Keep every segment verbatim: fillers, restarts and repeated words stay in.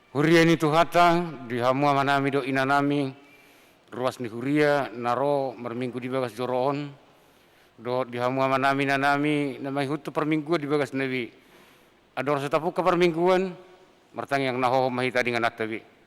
Huria ni Tuhanta, di hamu amanami dohot inanami, ruas ni huria na ro marminggu di bagas joro on, dohot di hamu amanami inanami na mangihut parmingguan di bagas na be. Andorang so tapungka parmingguan, martangiang na hohom ma hita di ingananta be.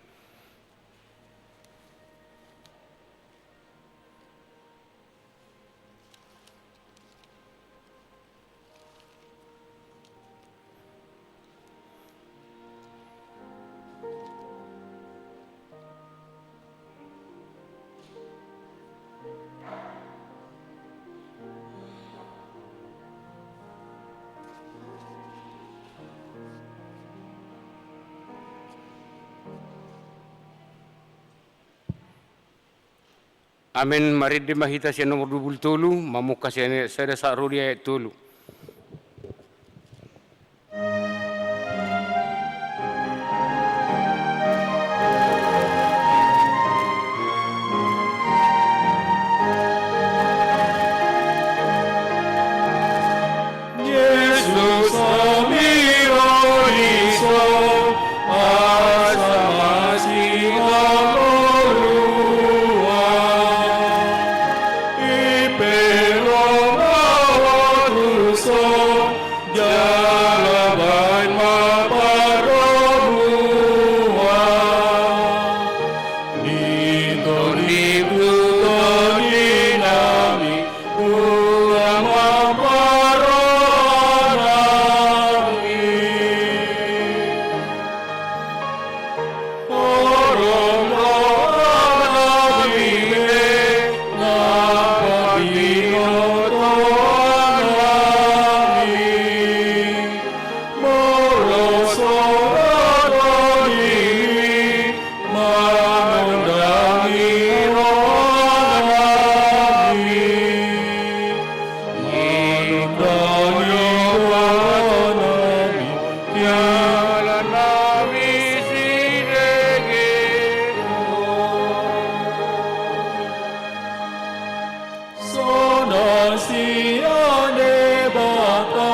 Amen. Marende ma hita sian nomor dua pulu tolu, mamungka sian ayat sada sahat ro di ayat tolu. Jesus, ami ro di son, asa masinangkap rohaM. I pe ro ma Ho tu son, jala bahen ma pardomuan. Di tondim tu tondinami, unang mamparroha nami. Holom rohanami be, na parbinotoan nami. Molo so ra tondimi, manondangi rohanami. Manondangi rohanami, di dalan nami sidege on. Sonang sian Debata,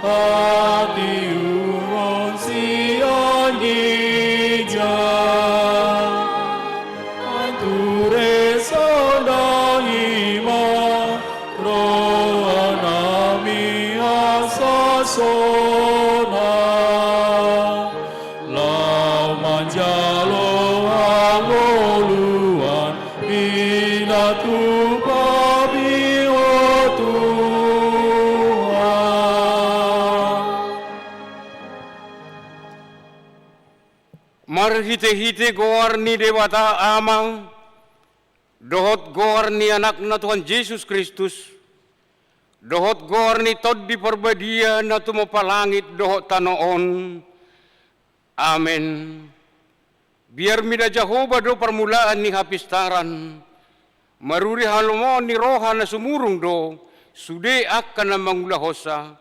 hatiuron sian ginjang. Ai ture sonang i ma, rohanami asa sonang. Laho manjalo hangoluan, pinatupa Ho Tuhan. Marhitehite goar ni Debata Ama, dohot goar ni Anakna Tuhan Jesus Kristus, dohot goar ni Tondi Parbadia na tumompa langit dohot tano on. Amen. Biar mida Jahowa do parmulaan ni hapistaran, maruri halomoan ni roha na sumurung do sude angka na mangulahonsa.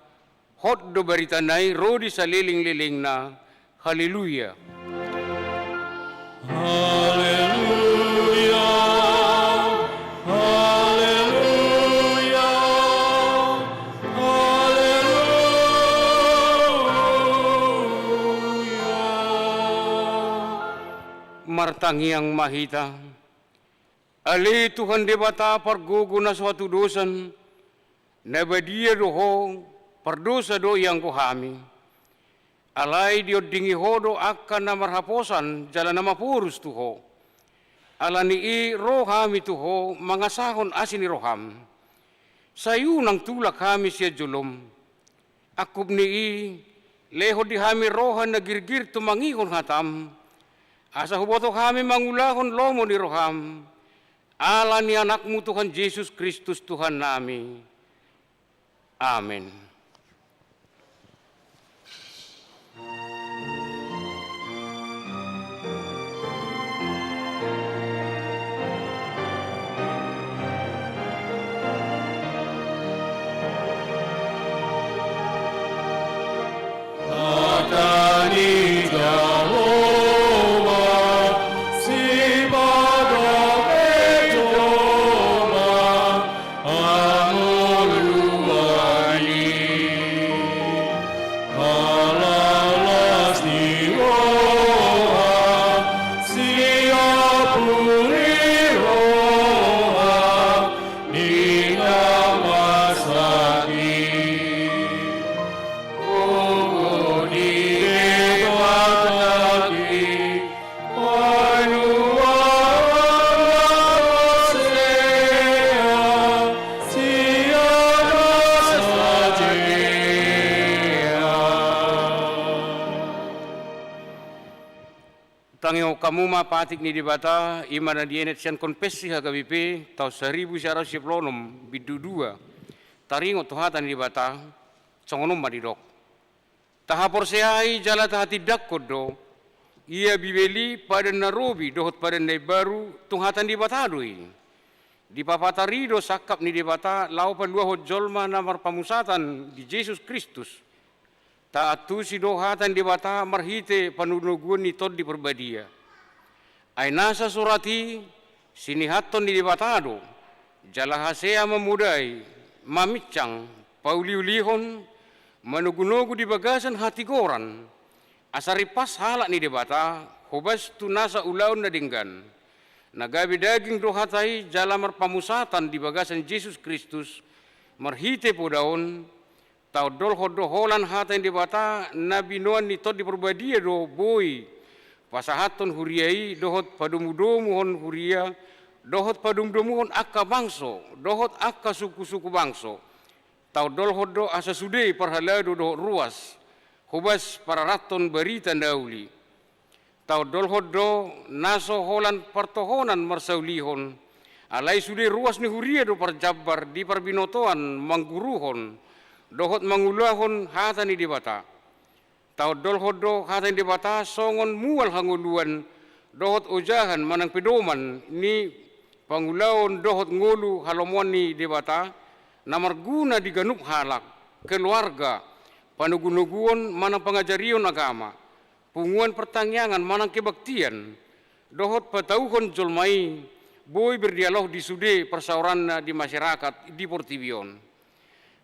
Hot do baritana i ro di salelenglelengna. Haleluya. Haleluya. Haleluya. Haleluya. Martangiang ma hita. Ale Tuhan Debata pargogo na so hatudosan, na badia do Ho, pardosa do ianggo hami. Alai diondingi Ho do angka na marhaposan jala na maporus tu Ho. Ala ni i ro hami tu Ho mangasahon asi ni rohaM. Sai unang tulak hami sian joloM. Angkup ni i, lehon di hami roha na girgir tumangihon hataM, asa huboto hami mangulahon lomo ni rohaM. Ala ni AnakMu Tuhan Jesus Kristus Tuhannami. Amen. Hata ni Jahowa, sipata pe jolma, hangoluan ni Tangihon hamu ma patik ni Debata, i ma na dienet sian Konfessi H K B P, taon saribu sia ratus sia pulu onom, bindu dua. Taringot tu hata ni Debata, songon on ma didok. Tahaporseai jala tahatindangkon do, ia Bibel i padan na robi dohot padan na imbaru, tung hata ni Debata do i. Dipapatar i do sangkap ni Debata laho paluahon jolma na marpamusatan di Jesus Kristus. Taantusi do hata ni Debata marhite panogunoguon ni Tondi Parbadia. Ai nasa surat i sinihathon ni Debata do, jala hasea mamodai, maminsang, pauliulihon, manogunogu di bagasan hatigoran, asa rimpas halak ni Debata, hobas tu nasa ulaon na denggan. Na gabe daging do hata i jala marpamusatan di bagasan Jesus Kristus, marhite poda on, taondolhon do holan hata ni Debata na binoan ni Tondi Parbadia do boi pasahathon huria i dohot padomudomuhon huria, dohot padomudomuhon angka bangso, dohot angka sukusuku bangso. Taondolhon do asa sude parhalado dohot ruas, hobas pararathon barita na uli. Taondolhon do na so holan partohonan marsaulihon, alai sude ruas ni huria do parjambar di parbinotoan mangguruhon, dohot mangulahon hata ni Debata. Taondolhon do hata ni Debata songon mual hangoluan, dohot ojahan manang pedoman ni pangulaon dohot ngolu halomoan ni Debata, na marguna di ganup halak, keluarga, panogunoguon manang pangajarion agama, punguan partangiangan manang kebaktian, dohot patauhon jolma i, boi berdialog di sude parsaoranna di masyarakat di portibi on.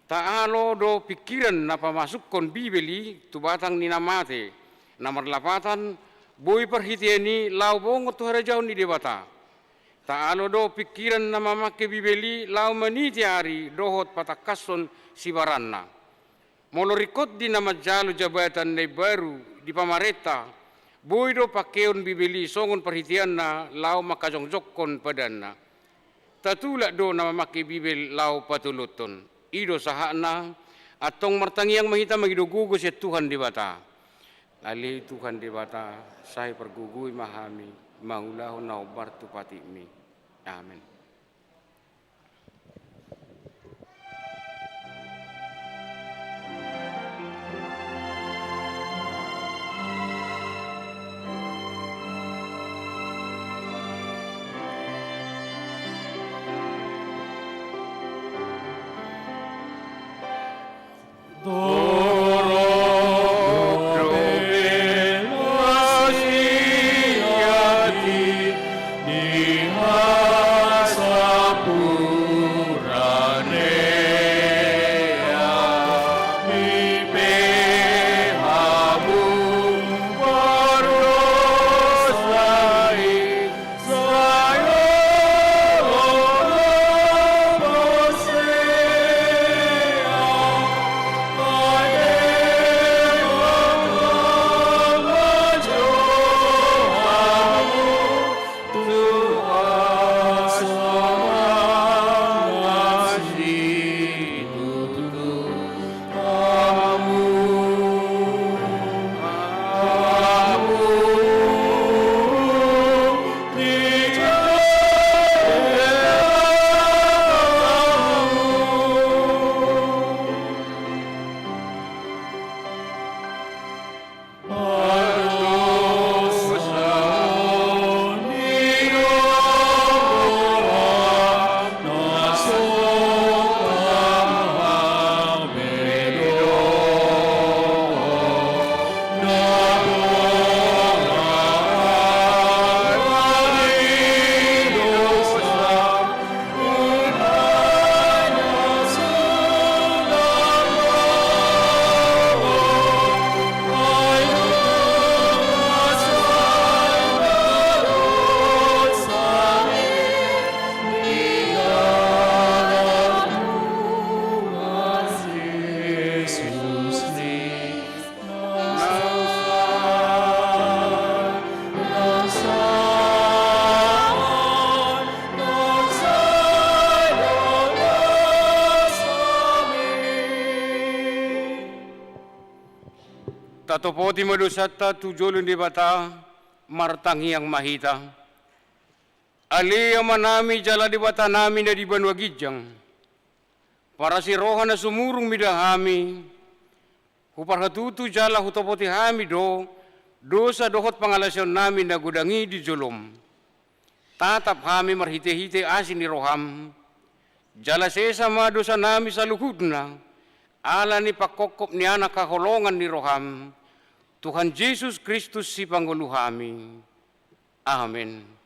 Taalo do pingkiran na pamasukhon Bibel i tu batang ni na mate, na marlapatan, boi parhitean i laho bongot tu harajaon ni Debata. Taalo do pingkiran na mamangke Bibel i laho maniti ari dohot patangkashon sibaranna. Molo ringkot di na manjalo jabatan na imbaru di pamarenta, boi do pangkeon Bibel i songon parhiteanna laho mangkajongjongkon padanna. Tatulak do na mamangke Bibel laho patolothon. I do sahatna, antong martangiang ma hita mangido gogo sian Tuhan Debata. Ale Tuhan Debata, sai pargogoi ma hami, mangulahon na hombar tu patikmi. Amen. Tatopoti ma dosanta tu jolo ni Debata, Martangiang ma hita. Ale Amanami jala Debatanami na di banua ginjang, parasi roha na sumurung mida hami, huparhatutu jala hutopoti hami do dosa dohot pangalaosionnami na godang i di jolom. Tatap hami marhitehite asi ni roham, jala sesa ma dosanami saluhutna, ala ni pangkophop ni Anak haholongan ni roham, Tuhan Jesus Kristus Sipangoluhami. Amen.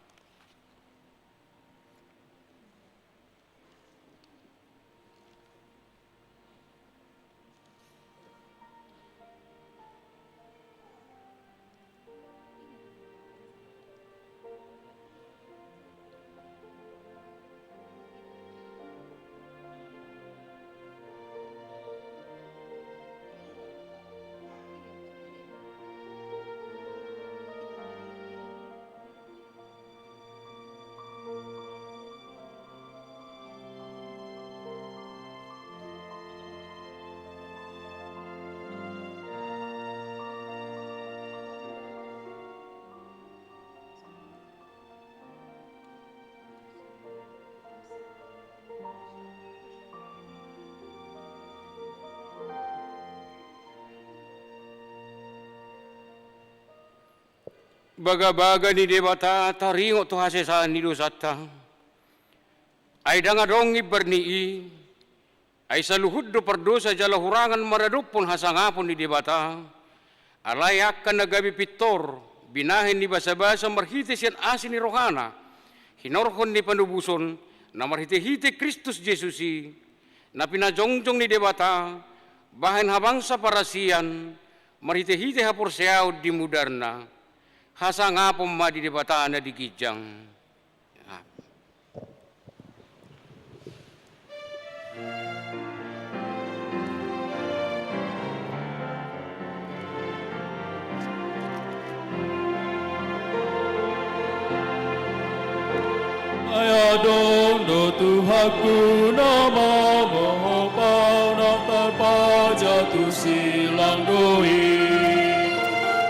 Bagabaga ni Debata taringot tu hasesaan ni dosanta. Ai ndang adong imbar ni i, ai saluhut do pardosa jala hurangan maradophon hasangapon ni Debata. Alai angka na gabe pintor, binahen ni basabasa marhite sian asi ni rohana, hinorhon ni panobuson, na marhitehite Kristus Jesus i, na pinajongjong ni Debata, bahen habangsa parasian, marhitehite haporseaon di mudarna. Hasangapon ma di Debata na di ginjang. Ai adong do Tuhanku na mamohop au, na tarpaja tu silang do i.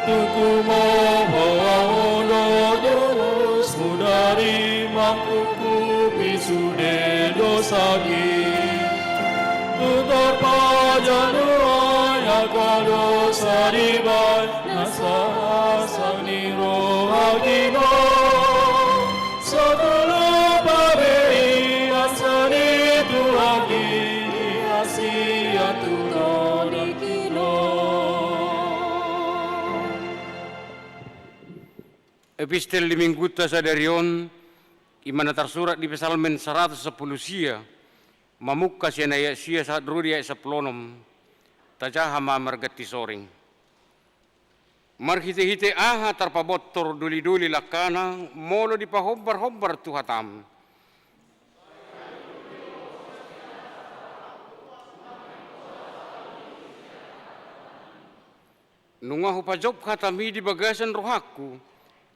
Tung humohop au do torus, mudar i mangkuphupi sude dosangki. Tung tarpaja do au angka dosa dibahen na sasang ni rohangki do. Sahat do pambebaion sian Tuhan i, di hasian tu tondion. Epistel di Minggunta sadari on, i ma na tarsurat di Psalmen saratus sampulu sia, mamungka sian ayat sia sahat ro di ayat sampulu onom. Tajaha ma marganti soring. Marhitehite aha tarpabontor dolidoli langkana, molo dipahombarhombar tu hatam? Nunga hupajop hatami di bagasan rohangku,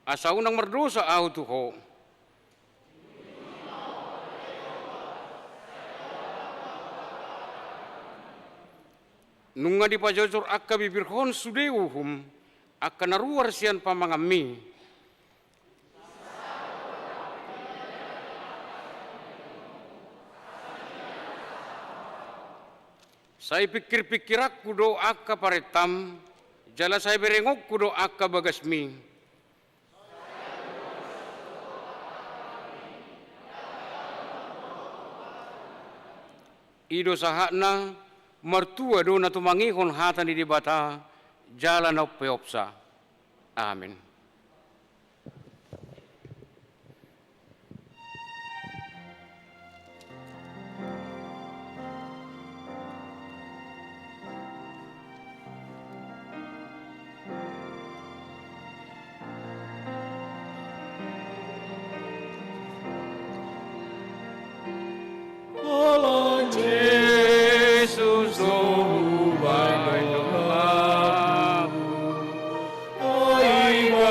asa unang mardosa ahu tu Ho. Nunga dipajojor angka bibirhon sude uhum, angka na ruar sian pamanganmi. Sai pingkirpingkiranku do angka parentam, jala sai berengonku do angka bagasmi. I do sahatna, martua do na tumangihon hata ni Debata, jala na umpeopsa. Amen. Holan Jesus do hubahen ahu. Ai ma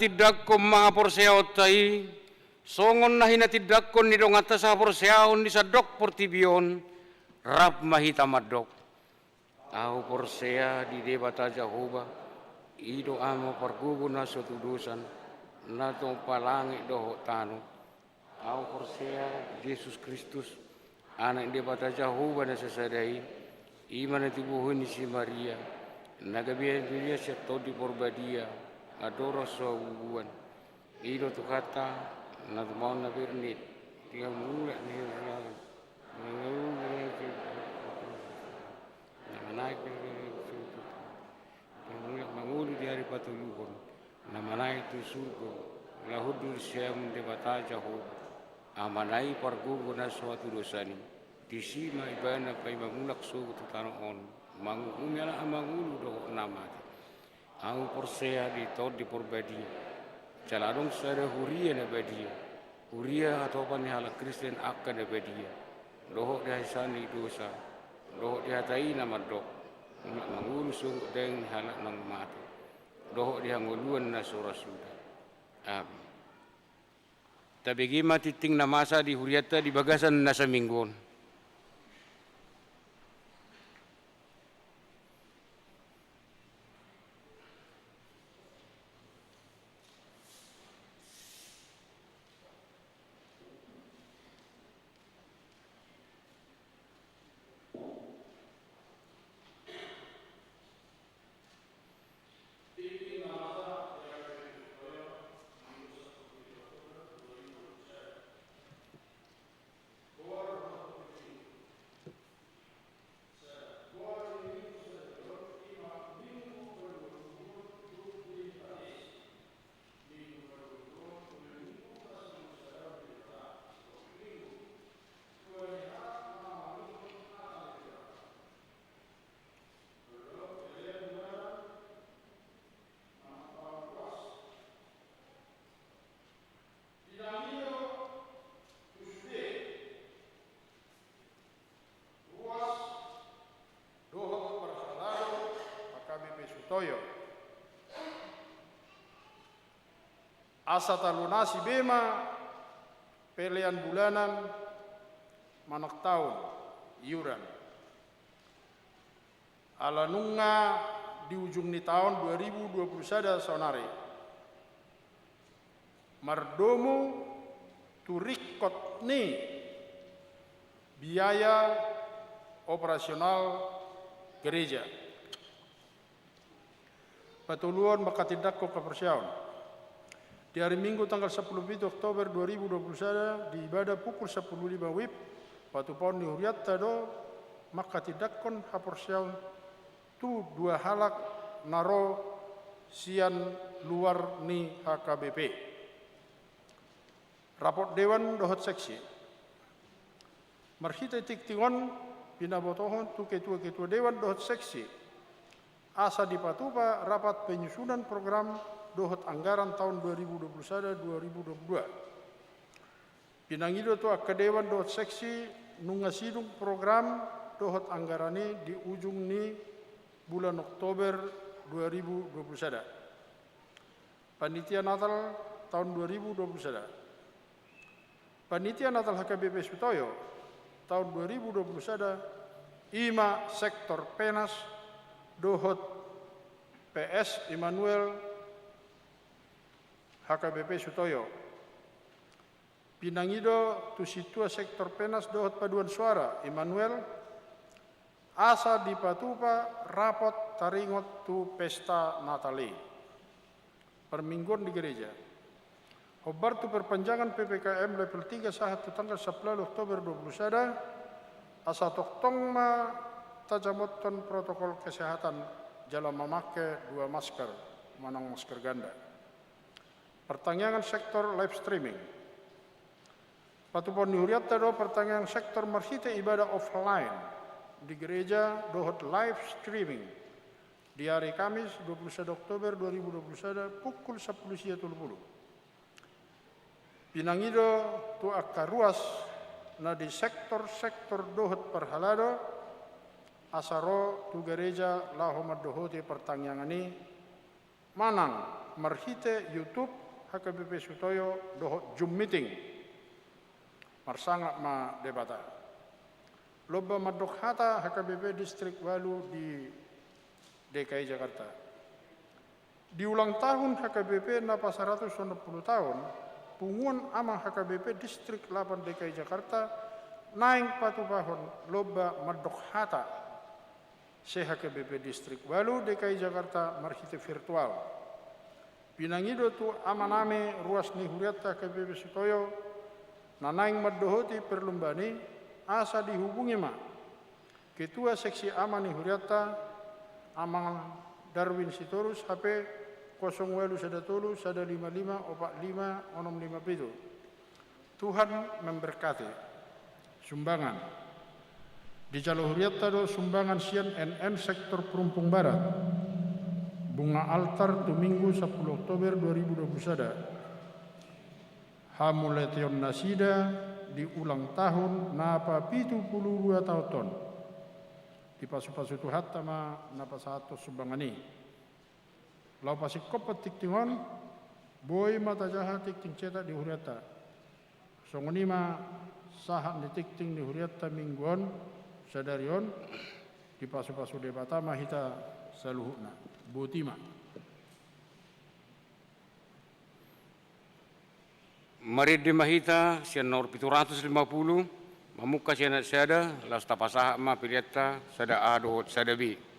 Tindangkon ma haporseaonta i, songon na hinatindangkon ni donganta sahaporseaon di sandok portibi on, rap ma hita mandok. Ahu porsea di Debata Jahowa, i do Ama pargogo na so tudosan, na tumompa langit dohot tano. Ahu porsea di Jesus Kristus, Anak ni Debata Jahowa na sasada i, i ma na tubu ni si Maria, na gabe tu dia sian Tondi Porbadia, andorang so habubuan. I do Tuhanta, na tumaon na bernit, tiga mulak ni hira, na manaek, na mulak mangolu di ari patoluhon, na manaek tu surgo, laho hundul siamun Debata Jahowa, Amana i pargogo na so hatudosan i, disi ma Ibana paima mulak sogot tu tano on, manguhumi halak na mangolu dohot na mate. Ahu porsea di Tondi Porbadia, jala adong sada huria na badia, huria hatopan ni halak Kristen angka na badia, dohot di hasesaan ni dosa, dohot di hata i na mandok, mulak mangolu sogot daging ni halak na mate, dohot di hangoluan na so ra suda. Amin. Tabege ma tingting na masa di hurianta di bagasan na saminggu on. Dohot parhalado H K B P Sutoyo. Asa talunasi be ma pelean bulanan manang taon iuran. Ala nunga di ujung ni taon dua ribu dua puluh sada saonari. Mardomu tu ringkot ni biaya operasional gereja. Patoluhon, manghatindanghon haporseaon. Di ari Minggu tanggal sampulu pitu Oktober dua ribu dua puluh sada, di ibadah pukul sampulu lima WIB, patupaon ni hurianta do manghatindanghon haporseaon tu dua halak na ro sian luar ni H K B P. Rapot dewan dohot seksi. Marhite tingting on, pinabotohon tu ketua-ketua dewan dohot seksi, asa dipatupa rapat penyusunan program dohot anggaran taon dua ribu dua puluh sada dua ribu dua puluh dua. Pinangido tu angka dewan dohot seksi, nunga sidung program dohot anggaran i di ujung ni bulan Oktober dua ribu dua puluh sada. Panitia Natal taon dua ribu dua puluh sada. Panitia Natal H K B P Sutoyo taon dua ribu dua puluh sada, i ma sektor Penas dohot P S Immanuel H K B P Sutoyo. Pinangido tu sintua sektor Penas dohot paduan suara Immanuel, asa dipatupa rapot taringot tu pesta Natal i. Parmingguon di gereja. Hombar tu perpanjangan P P K M level tiga sahat tu tanggal sampulu Oktober dua puluh sada, asa tongtong ma tajamothon protokol kesehatan jala mamangke dua masker manang masker ganda. Partangiangan sektor live streaming. Patupaon ni hurianta do partangiangan sektor marhite ibadah offline di gereja dohot live streaming di ari Kamis dua puluh sada Oktober dua ribu dua puluh sada pukul sampulu sia tolu pulu. Pinangido tu angka ruas na di sektor-sektor dohot parhalado asa ro tu gereja laho mandohoti partangiangan i, manang marhite YouTube H K B P Sutoyo dohot Zoom meeting. Marsangap ma Debata. Lomba mandok hata H K B P Distrik ualu di D K I Jakarta. Di ulang tahun H K B P na pasaratus onom pulu taon, punguan amang H K B P Distrik lapan D K I Jakarta naeng patupahon lomba mandok hata se-H K B P Distrik ualu D K I Jakarta marhite virtual. Pinangido tu amanami ruas ni hurianta H K B P Sutoyo na naeng mandohoti perlombaan i, asa dihubungi ma Ketua Seksi Ama ni hurianta, Amang Darwin Sitorus, H P kosong ualu sada tolu sada lima lima opat lima onom lima pitu. Tuhan memberkati. Sumbangan. Dijalo hurianta do sumbangan sian N N Sektor Perumpung Barat. Bunga altar tu Minggu sampulu Oktober dua ribu dua pulu sada. Hamauliateon nasida di ulang tahun na papitu pulu dua taon on. Dipasupasu Tuhanta ma na pasahathon sumbangan i. Laho pasingkophon tingting on, boi ma tajaha tingting cetak di hurianta. Songon i ma sahat ni tingting ni hurianta Minggu on, sadari on, dipasupasu Debata ma hita saluhutna. Boti ma. Marende ma hita sian nomor pitu ratus lima pulu, mamungka sian ayat sada, laos tapasahat ma peleanta sada A dohot sada B.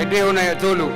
Ende on ayat tolu.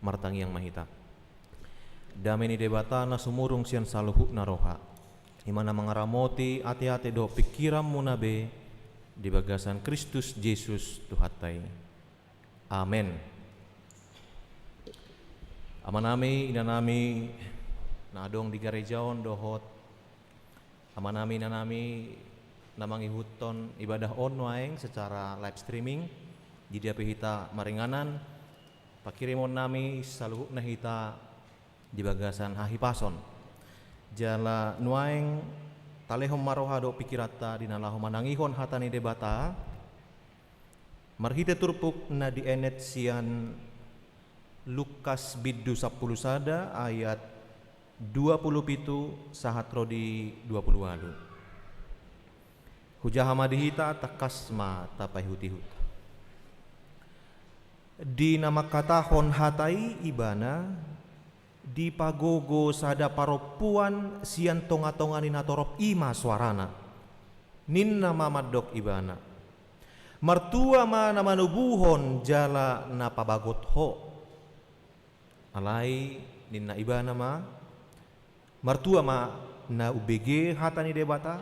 Martangiang ma hita. Dame ni Debata na sumurung sian saluhutna roha, i ma na mangaramoti ateate dohot pingkiranmuna be di bagasan Kristus Jesus Tuhanta i. Amen. Amanami, inanami, na adong di gareja on dohot amanami, inanami na mangihuthon ibadah on nuaeng secara live streaming, di dia pe hita maringanan, pangkirimonnami saluhutna hita di bagasan hahipason. Jala nuaeng talehon ma roha dohot pingkiranta di na laho manangihon hata ni Debata, marhite turpuk na dienet sian Lukas bindu sampulu sada ayat dua pulu pitu sahat ro di dua pulu ualu. Hujaha ma di hita, tangkas ma tapaihutihut. Di na mangkatahon hata i ibana, dipagogo sada parompuan sian tongatonga ni natorop i ma soarana. Ninna ma mandok ibana: Martua ma na manubuhon jala na pabagot ho. Alai ninna ibana ma: Martua ma na umbege hata ni Debata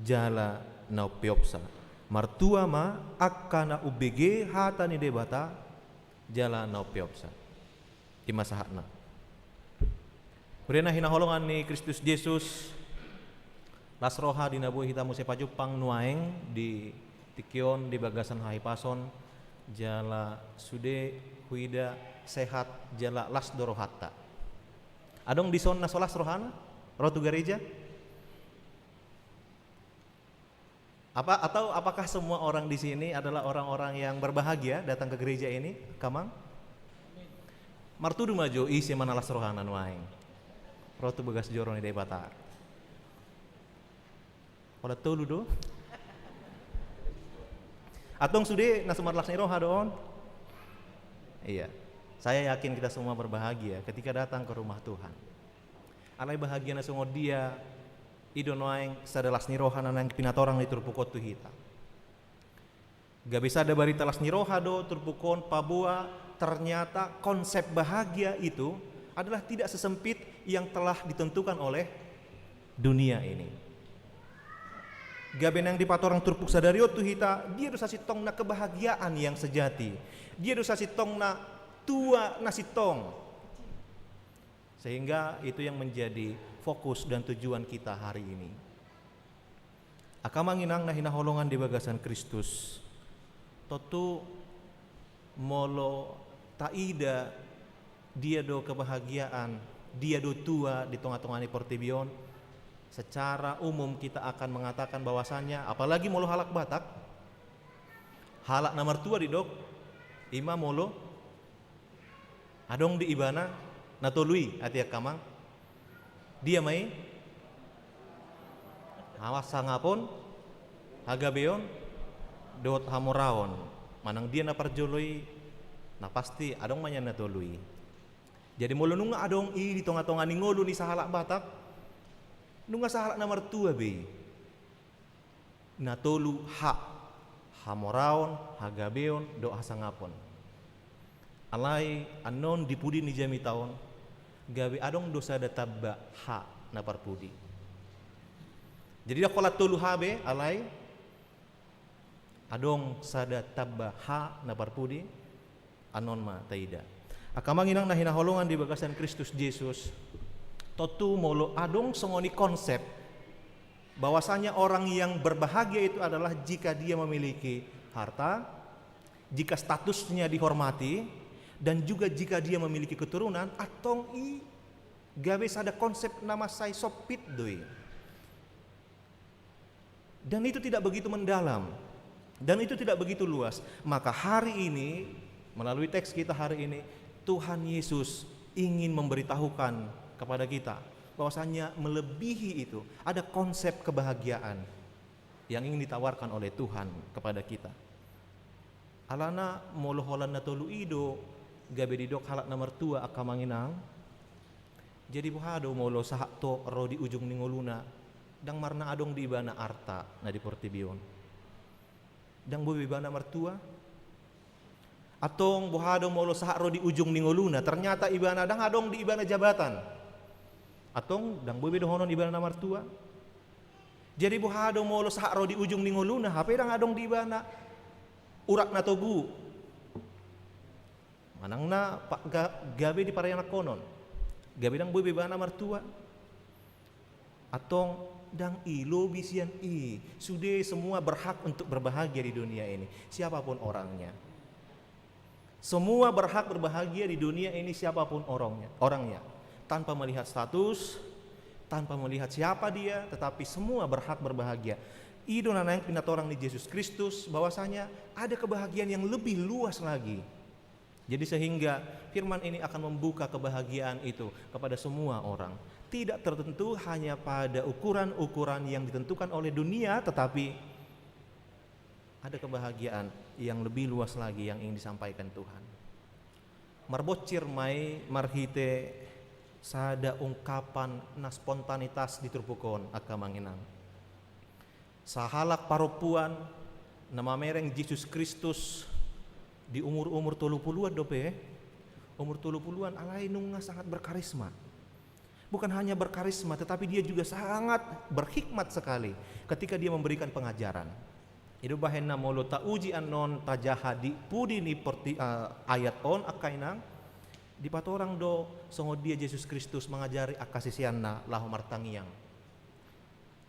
jala na umpeopsa. Martua ma angka na umbege hata ni Debata jala na umpeopsa. I ma sahatna. Huria na hinaholongan ni Kristus Jesus, las roha di na boi hita muse pajumpang nuaeng di tingki on di bagasan hahipason, jala sude huida sehat jala las do rohanta. Adong dison na so las rohana ro tu gareja? Apa, atau apakah semua orang di sini adalah orang-orang yang berbahagia datang ke gereja ini, Kamang? Martudu ma jo ise ma na las rohana nuaeng ro tu bagas joro ni Debata. Pola tolu do. Antong sude na so marlas ni roha do on. Iya. Saya yakin kita semua berbahagia ketika datang ke rumah Tuhan. Alai bahagia na songon dia i do nuaeng sada las ni roha na naeng pinatorang ni turpuk on tu hita. Gabe sada barita las ni roha do turpuk on paboa ternyata konsep bahagia itu adalah tidak sesempit yang telah ditentukan oleh dunia ini. Gabe naeng dipatorang turpuk sadari on tu hita, dia do sasintongna kebahagiaan yang sejati. Dia do sasintongna tua na sintong. Sehingga itu yang menjadi fokus dan tujuan kita hari ini. Angka amang inang na hinaholongan di bagasan Kristus, tontu molo taida dia do kebahagiaan, dia do tua di tongatonga ni portibi on, secara umum kita akan mengatakan bahwasannya, apalagi molo halak Batak, halak na martua didok, i ma molo adong di ibana na tolu i, ate angka amang. Dia ma i? Hasangapon, hagabeon, dohot hamoraon. Manang dia na parjolo i, na pasti adong ma nian na tolu i. Jadi molo nunga adong i di tonga-tonga ni ngolu ni sahalak Batak, nunga sahalak na martua be i. Na tolu H: hamoraon, hagabeon, dohot hasangapon. Alai annon di pudi ni jamita on, gabe adong do sada tamba H na parpudi. Jadi ndang holan tolu H be, alai adong sada tamba H na parpudi. Annon ma taida. Angka amang inang na hinaholongan di bagasan Kristus Jesus, tontu molo adong songon i konsep bahwasanya orang yang berbahagia itu adalah jika dia memiliki harta, jika statusnya dihormati, dan juga jika dia memiliki keturunan, antong i gabe sada konsep na mansai sompit do i. Dan itu tidak begitu mendalam. Dan itu tidak begitu luas. Maka hari ini, melalui teks kita hari ini, Tuhan Yesus ingin memberitahukan kepada kita bahwasanya melebihi itu, ada konsep kebahagiaan yang ingin ditawarkan oleh Tuhan kepada kita. Alana molo holan na tolu i do gabe didok halak na martua, angka amang inang. Jadi boha do molo sahat ro di ujung ni ngoluna, ndang marna adong di ibana arta na di portibi on? Ndang boi be ibana martua? Antong boha do molo sahat ro di ujung ni ngoluna, ternyata ibana ndang adong di ibana jabatan? Antong ndang boi be dohonon ibana na martua? Jadi boha do molo sahat ro di ujung ni ngoluna, hape ndang adong di ibana urat na togu? Manang na pa-, ga-, gabe di parianakhonon, gabe ndang boi be ibana martua? Antong ndang i, lobi sian i. Sude semua berhak untuk berbahagia di dunia ini, siapapun orangnya. Semua berhak berbahagia di dunia ini, siapapun orangnya, orangnya. Tanpa melihat status, tanpa melihat siapa dia, tetapi semua berhak berbahagia. I do na naeng pinatorang ni Jesus Kristus, bahwasanya ada kebahagiaan yang lebih luas lagi. Jadi sehingga firman ini akan membuka kebahagiaan itu kepada semua orang. Tidak tertentu hanya pada ukuran-ukuran yang ditentukan oleh dunia, tetapi ada kebahagiaan yang lebih luas lagi yang ingin disampaikan Tuhan. Marbonsir ma i marhite sada ungkapan na spontanitas di turpuk on, angka amang inang. Sahalak parompuan na mamereng Jesus Kristus di umur-umur tolu puluhan dope, umur tolu puluhan, alai nunga sangat berkarisma. Bukan hanya berkarisma, tetapi dia juga sangat berhikmat sekali ketika dia memberikan pengajaran. I do bahenna molo tauji annon tajaha di pudi ni porti-, eh, ayat on, angka inang, dipatorang do songon dia Jesus Kristus mangajari angka siseanna laho martangiang.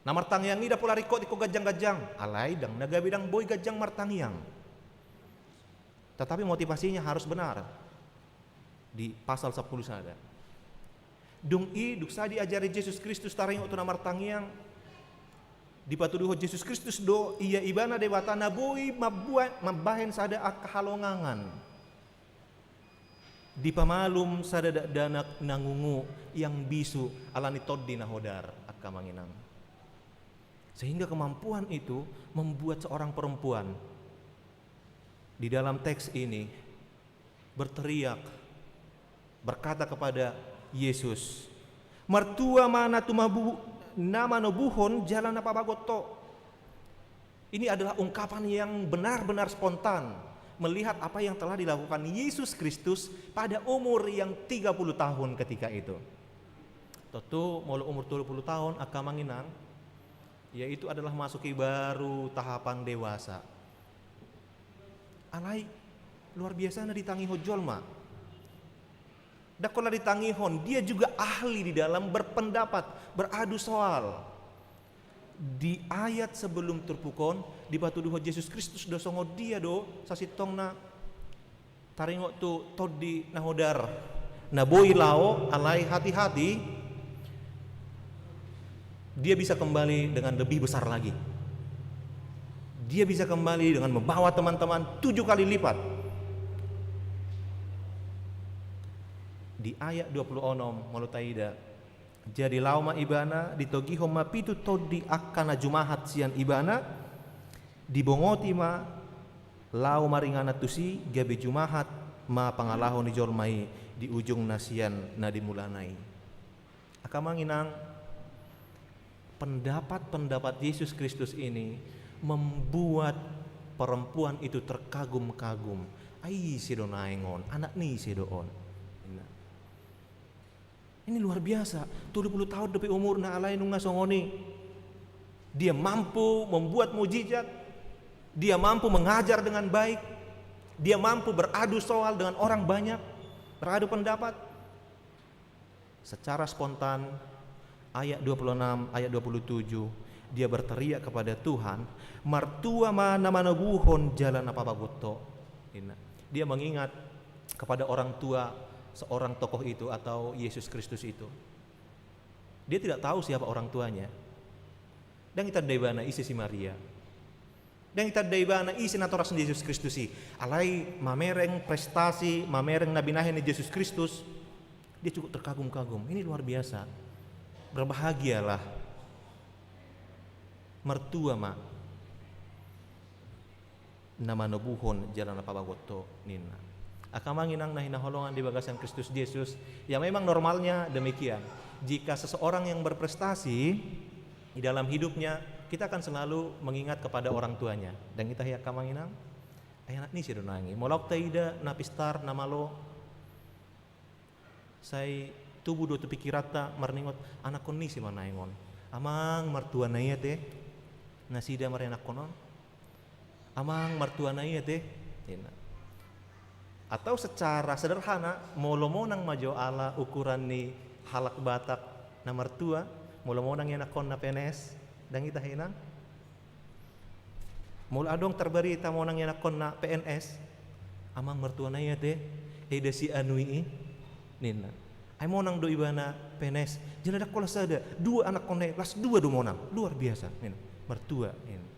Na martangiang i ndang pola ringkot ingkon ganjang-ganjang, alai ndang na gabe ndang boi ganjang martangiang. Tetapi motivasinya harus benar. Di pasal sampulu sada. Dung i, dung sadia diajari Jesus Kristus taringot tu na martangiang, dipatuduhon Jesus Kristus do ia ibana Debata na boi mambuat, mambahen sada angka halongangan. Dipamalum sada dakdanak na ngungu, yang bisu, ala ni tondi na hodar, angka amang inang. Sehingga kemampuan itu membuat seorang perempuan di dalam teks ini berteriak, berkata kepada Yesus, "Martua ma na tumabu-, na manobuhon jala na pabagot Ho." Ini adalah ungkapan yang benar-benar spontan melihat apa yang telah dilakukan Yesus Kristus pada umur yang tiga puluh tahun ketika itu. Tontu molo umur tolu puluh tahun, angka amang inang, yaitu adalah masuki baru tahapan dewasa. Alai luar biasa na ditangihon jolma. Ndang holan ditangihon, dia juga ahli di dalam berpendapat, beradu soal. Di ayat sebelum turpuk on, dipatuduhon Jesus Kristus do songon dia do sasintongna taringot tu tondi na hodar, na boi laho, alai hati-hati, dia bisa kembali dengan lebih besar lagi. Dia bisa kembali dengan membawa teman-teman tujuh kali lipat. Di ayat dua puluh onom, molo taida, "Jadi laho ma ibana, ditogihon ma pitu tondi angka na jumahat sian ibana, dibongoti ma laho maringanan tusi, gabe jumahat ma pangalaho ni jolma i di ujungna sian na di mulana i. Angka amang inang, pendapat-pendapat Yesus Kristus ini membuat perempuan itu terkagum-kagum. Ai ise do naeng on, anak ni ise do on. Nah. Ini luar biasa. Tolu puluh tahun dope umurna alai nunga songon i. Dia mampu membuat mujizat. Dia mampu mengajar dengan baik. Dia mampu beradu soal dengan orang banyak. Beradu pendapat. Secara spontan, ayat dua puluh enam, ayat dua puluh tujuh, dia berteriak kepada Tuhan, "Martua ma na manoguhon jala na pabagot Ho." Inna. Dia mengingat kepada orang tua seorang tokoh itu atau Yesus Kristus itu. Dia tidak tahu siapa orang tuanya. Ndang itanda ibana ise si Maria. Ndang itanda ibana ise natoras ni Yesus Kristus i. Alai mamereng prestasi, mamereng na binahen ni Yesus Kristus, dia cukup terkagum-kagum. Ini luar biasa. Berbahagialah. Martua ma na manoguhon jala na pabagot Ho, ninna. Angka amang inang na hinaholongan di bagasan Kristus Jesus, ya memang normalnya demikian. Jika seseorang yang berprestasi di dalam hidupnya, kita akan selalu mengingat kepada orang tuanya. Ndang ita he angka amang inang? Ai anak ni ise do naeng i. Molo taida na pistar, na malo, sai tubu do tu pikiranta marningot, anakkon ni ise ma naeng on. Amang martuana i ate, nasida marianakkon on. Amang martuana i ate, ninna. Atau secara sederhana, molo monang ma jo ala ukuran ni halak Batak na martua, molo monang ianakkonna P N S, ndang ita he inang? Molo adong tarbarita monang ianakkonna P N S, amang martuana i ate, eda si anu i, ninna. Ai monang do ibana P N S, jala ndang holan sada, dua anakkonna i, las dua do monang, luar biasa, ninna. Martua, ninna.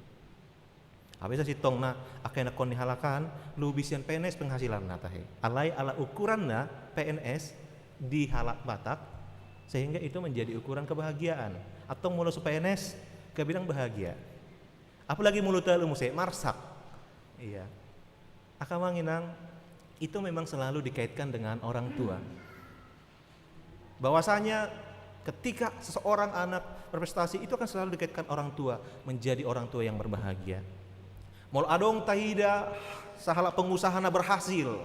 Hape sasintongna angka ianakkon ni halak an, lobi sian P N S penghasilanna tahe. Alai ala ukuranna P N S di halak Batak, sehingga itu menjadi ukuran kebahagiaan. Antong molo so P N S, gabe ndang bahagia. Apalagi molo talu muse, marsak. Iya. Angka amang inang, itu memang selalu dikaitkan dengan orang tua. Bahwasanya ketika seseorang anak berprestasi, itu akan selalu dikaitkan orang tua, menjadi orang tua yang berbahagia. Molo adong taida sahalak pengusaha na berhasil,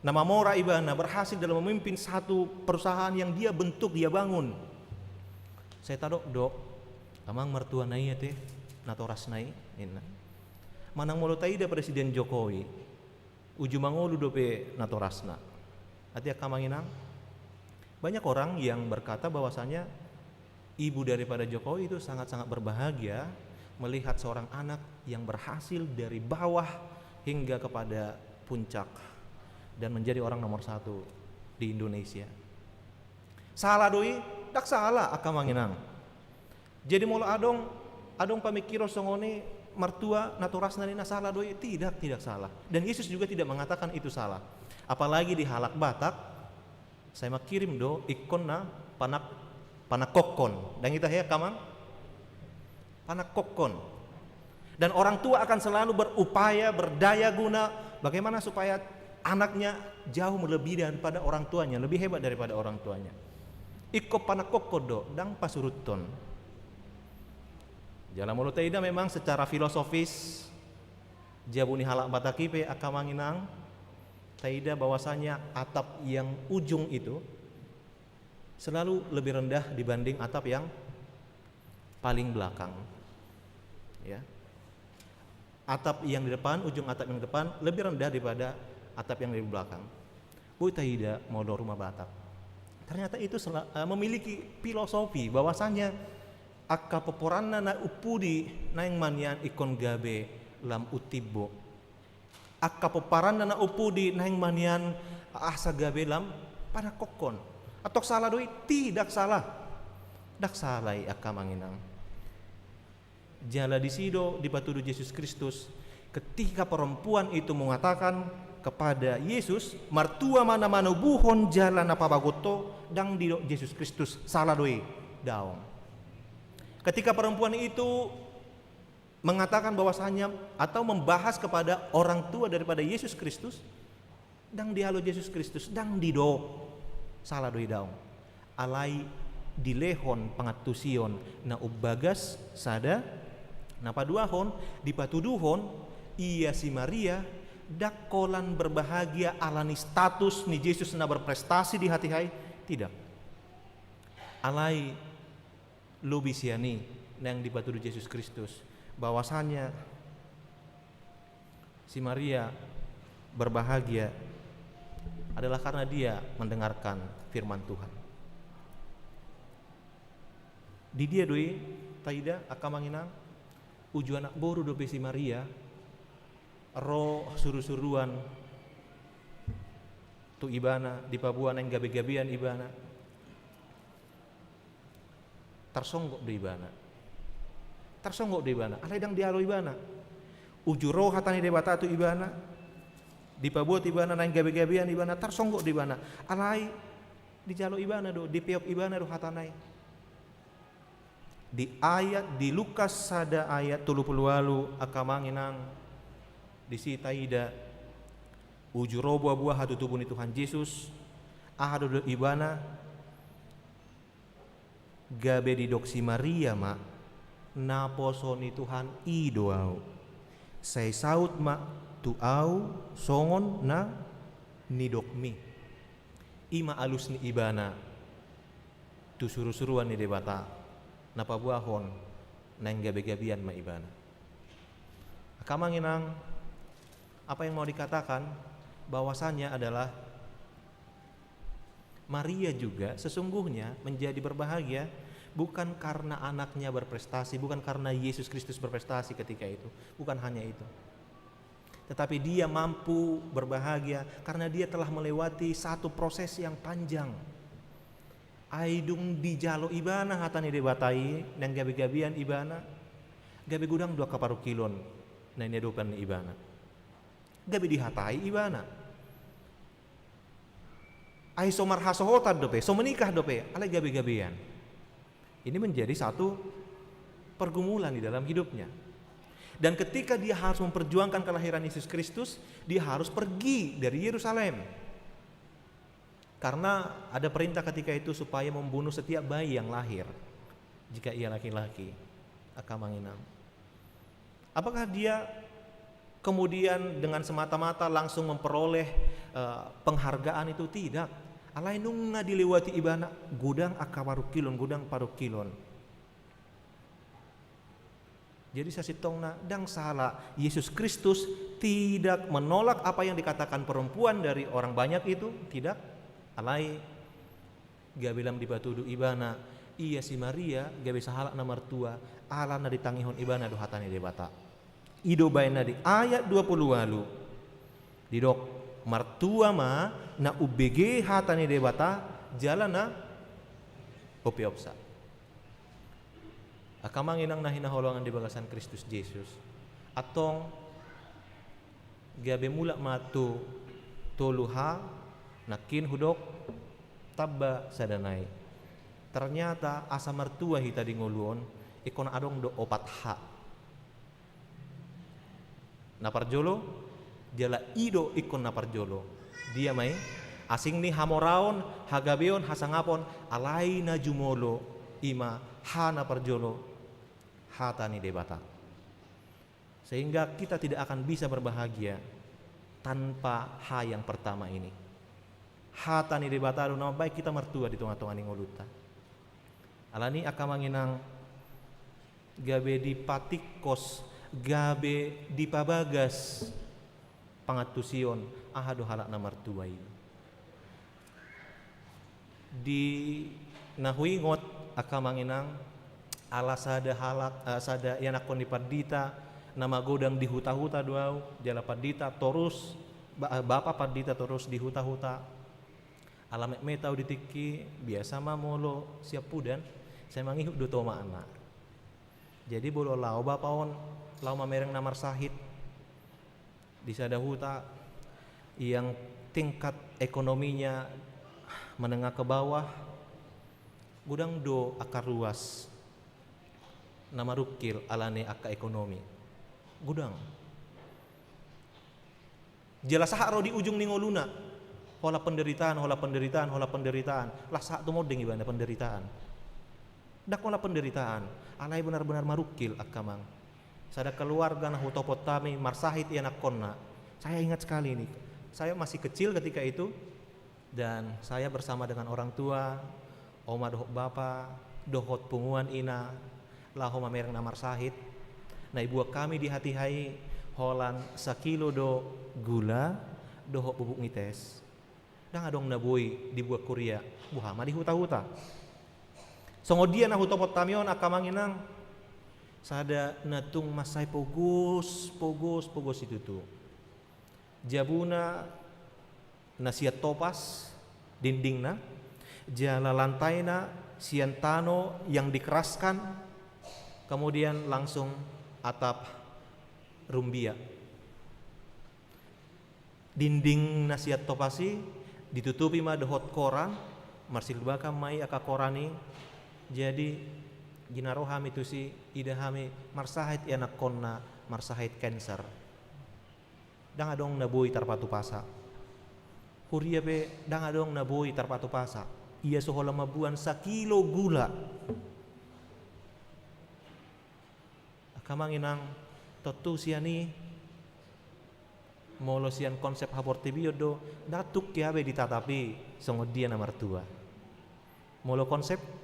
na mamora ibana, berhasil dalam memimpin satu perusahaan yang dia bentuk, dia bangun. Sai tadok do, amang martuana i ate, natorasna i, ninna. Manang molo taida Presiden Jokowi, uju mangolu dope natorasna. Ate angka amang inang, banyak orang yang berkata bahwasanya ibu daripada Jokowi itu sangat-sangat berbahagia melihat seorang anak yang berhasil dari bawah hingga kepada puncak dan menjadi orang nomor satu di Indonesia. Sala do i? Ndang sala, angka amang inang. Jadi molo adong, adong pamikiron songon i, martua natorasna ninna, sala do i? Tidak, tidak salah. Dan Yesus juga tidak mengatakan itu salah. Apalagi di halak Batak, sai mangkirim do ingkon na panak-, panangkokhon. Ndang ita he angka amang? Panangkokhon. Dan orang tua akan selalu berupaya, berdaya guna, bagaimana supaya anaknya jauh melebihi daripada orang tuanya, lebih hebat daripada orang tuanya. Ingkon panangkokhon do, ndang pasuruthon. Jala molo taida memang secara filosofis, jabu ni halak Batak i pe angka amang inang, taida bahwasanya atap yang ujung itu selalu lebih rendah dibanding atap yang paling belakang. Ya. Atap yang di depan, ujung atap yang di depan lebih rendah daripada atap yang di belakang. Boi taida molo rumah Batak. Ternyata itu sela-, eh, memiliki filosofi bahwasanya angka pomparanna na umpudi naeng ma nian ingkon gabe lam utimbo. Angka pomparanna na umpudi naeng ma nian asa gabe lam panangkokhon. Antong sala do i? Tidak salah. Ndang sala i angka amang inang. Jala disi do dipatudu Jesus Kristus, ketika perempuan itu mengatakan kepada Yesus, "Martua ma na manoguhon jala na pabagot Ho," ndang didok Jesus Kristus, "Sala do i." Daong. Ketika perempuan itu mengatakan bahwasanya atau membahas kepada orang tua daripada Yesus Kristus, Ndang dialo Jesus Kristus, ndang didok. Sala do i daong. Alai dilehon pangantusion na umbagas sada, na paduahon, dipatuduhon, ia si Maria, ndang holan berbahagia ala ni status ni Jesus na berprestasi di hatiha i, tidak. Alai lobi sian i naeng dipatudu Jesus Kristus, bahwasanya si Maria berbahagia adalah karena dia mendengarkan firman Tuhan. Di dia do i taida, angka amang inang, uju anak boru dope si Maria, ro surusuruan tu ibana, dipaboa naeng gabegabean ibana. Tarsonggot do ibana. Tarsonggot do ibana, alai ndang dialo ibana. Uju ro hata ni Debata tu ibana, dipaboa tu ibana naeng gabegabean ibana, tarsonggot do ibana. Alai dijalo ibana do, dipeop ibana do hatana i. Di ayat, di Lukas sada ayat tolu pulu ualu, angka amang inang, disi taida uju ro boaboa hatutubu ni Tuhan Jesus. Aha do didok ibana? Gabe didok si Maria ma, naposo ni Tuhan i do ahu. Sai saut ma tu ahu songon na nidokmi. I ma alus ni ibana tu surusuruan ni Debata, na paboahon naeng gabegabean ma ibana. Angka amang inang, apa yang mau dikatakan bahwasanya adalah Maria juga sesungguhnya menjadi berbahagia bukan karena anaknya berprestasi, bukan karena Yesus Kristus berprestasi ketika itu, bukan hanya itu. Tetapi dia mampu berbahagia karena dia telah melewati satu proses yang panjang. Ai dung dijalo ibana hata ni Debata i, naeng gabegabean ibana, gabe godang do angka parungkilon na niadopan ni ibana. Gabe dihatai ibana. Ai so marhasohotan dope, so menikah dope, alai gabegabean. Ini menjadi satu pergumulan di dalam hidupnya. Dan ketika dia harus memperjuangkan kelahiran Yesus Kristus, dia harus pergi dari Yerusalem. Karena ada perintah ketika itu supaya membunuh setiap bayi yang lahir, jika ia laki-laki, angka amang inang. Apakah dia kemudian dengan semata-mata langsung memperoleh, eh, penghargaan itu? Tidak. Alai nunga dilewati ibana godang angka parungkilon, godang parungkilon. Jadi sasintongna ndang sala, Yesus Kristus tidak menolak apa yang dikatakan perempuan dari orang banyak itu, tidak. Alai gabe lam dipatudu ibana, ia si Maria gabe sahalak na martua, ala na ditangihon ibana do hata ni Debata. I do baenna di ayat dua pulu ualu. Didok, martua ma na umbege hata ni Debata jala na umpeopsa. Angka amang inang na hinaholongan di bagasan Kristus Jesus. Antong gabe mulak ma tu tolu H, nangkin hudok tamba sada nai. Ternyata asa martua hita di ngolu on, ingkon adong do opat H. Na parjolo, jala i do ingkon na parjolo. Dia ma i? Asing ni hamoraon, hagabeon, hasangapon, alai na jumolo, i ma H na parjolo, hata ni Debata. Sehingga kita tidak akan bisa berbahagia tanpa H yang pertama ini. Hata ni Debata do na mambahen hita martua di tongatonga ni ngolunta. Alani i angka amang inang, gabe dipatikkos, gabe dipabagas pangantusion, aha do halak na martua i. Di na huingot angka amang inang, ala sada halak, eh, sada ianakhon ni pandita na magodang di huta-huta do ahu, jala pandita torus, ba-, eh, bapa pandita torus di huta-huta. Ala metmet ahu di tingki, biasa ma molo siampudan, sai mangihut do tomakna. Jadi molo laho bapa on, laho mamereng na marsahit di sada huta yang tingkat ekonominya menengah ke bawah, godang do angka ruas na marungkil ala ni angka ekonomi. Godang. Jala sahat ro di ujung ni ngoluna. Holan penderitaan, holan penderitaan, holan penderitaan. Laos sahat tu monding ibana penderitaan. Ndang holan penderitaan. Alai benar-benar marungkil, angka amang. Sada keluarga na hutopot hami marsahit ianakkonna. Saya ingat sekali ini. Saya masih kecil ketika itu. Dan saya bersama dengan orang tua, oma dohot bapa, dohot punguan ina, laho mamereng na marsahit. Na ibuat hami di hatiha i holan sakilo do gula, dohot bubuk ni tes. Ndang adong na boi dibuat huria, boha ma di huta-huta. Songon dia na hutopot hami on, angka amang inang, sada na tung mansai pogos, pogos, pogos situtu. Jabuna na sian topas dindingna, jala lantaina sian tano yang dikeraskan, kemudian langsung atap rumbia. Dinding na sian topas i ditutupi ma dohot koran, marsilbakan ma i angka koran i. Jadi, gina ro hami tusi, ida hami marsahit ianakkonna, marsahit kanser. Ndang adong na boi tarpatupasa. Huria pe ndang adong na boi tarpatupasa. Ia so holan mamboan sakilo gula. Angka amang inang, tontu sian i, molo sian konsep haportibion do, ndang tung hea be ditatapi songon dia na martua. Molo konsep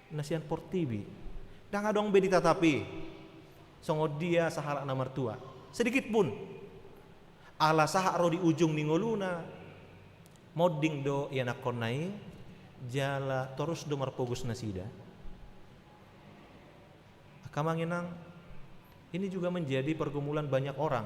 na sian portibi, ndang adong be ditatapi songon dia sahalak na martua. Sedikit pun. Ala sahat ro di ujung ni ngoluna, monding do ianakkonna i, jala torus do marpogos nasida. Angka amang inang, ini juga menjadi pergumulan banyak orang.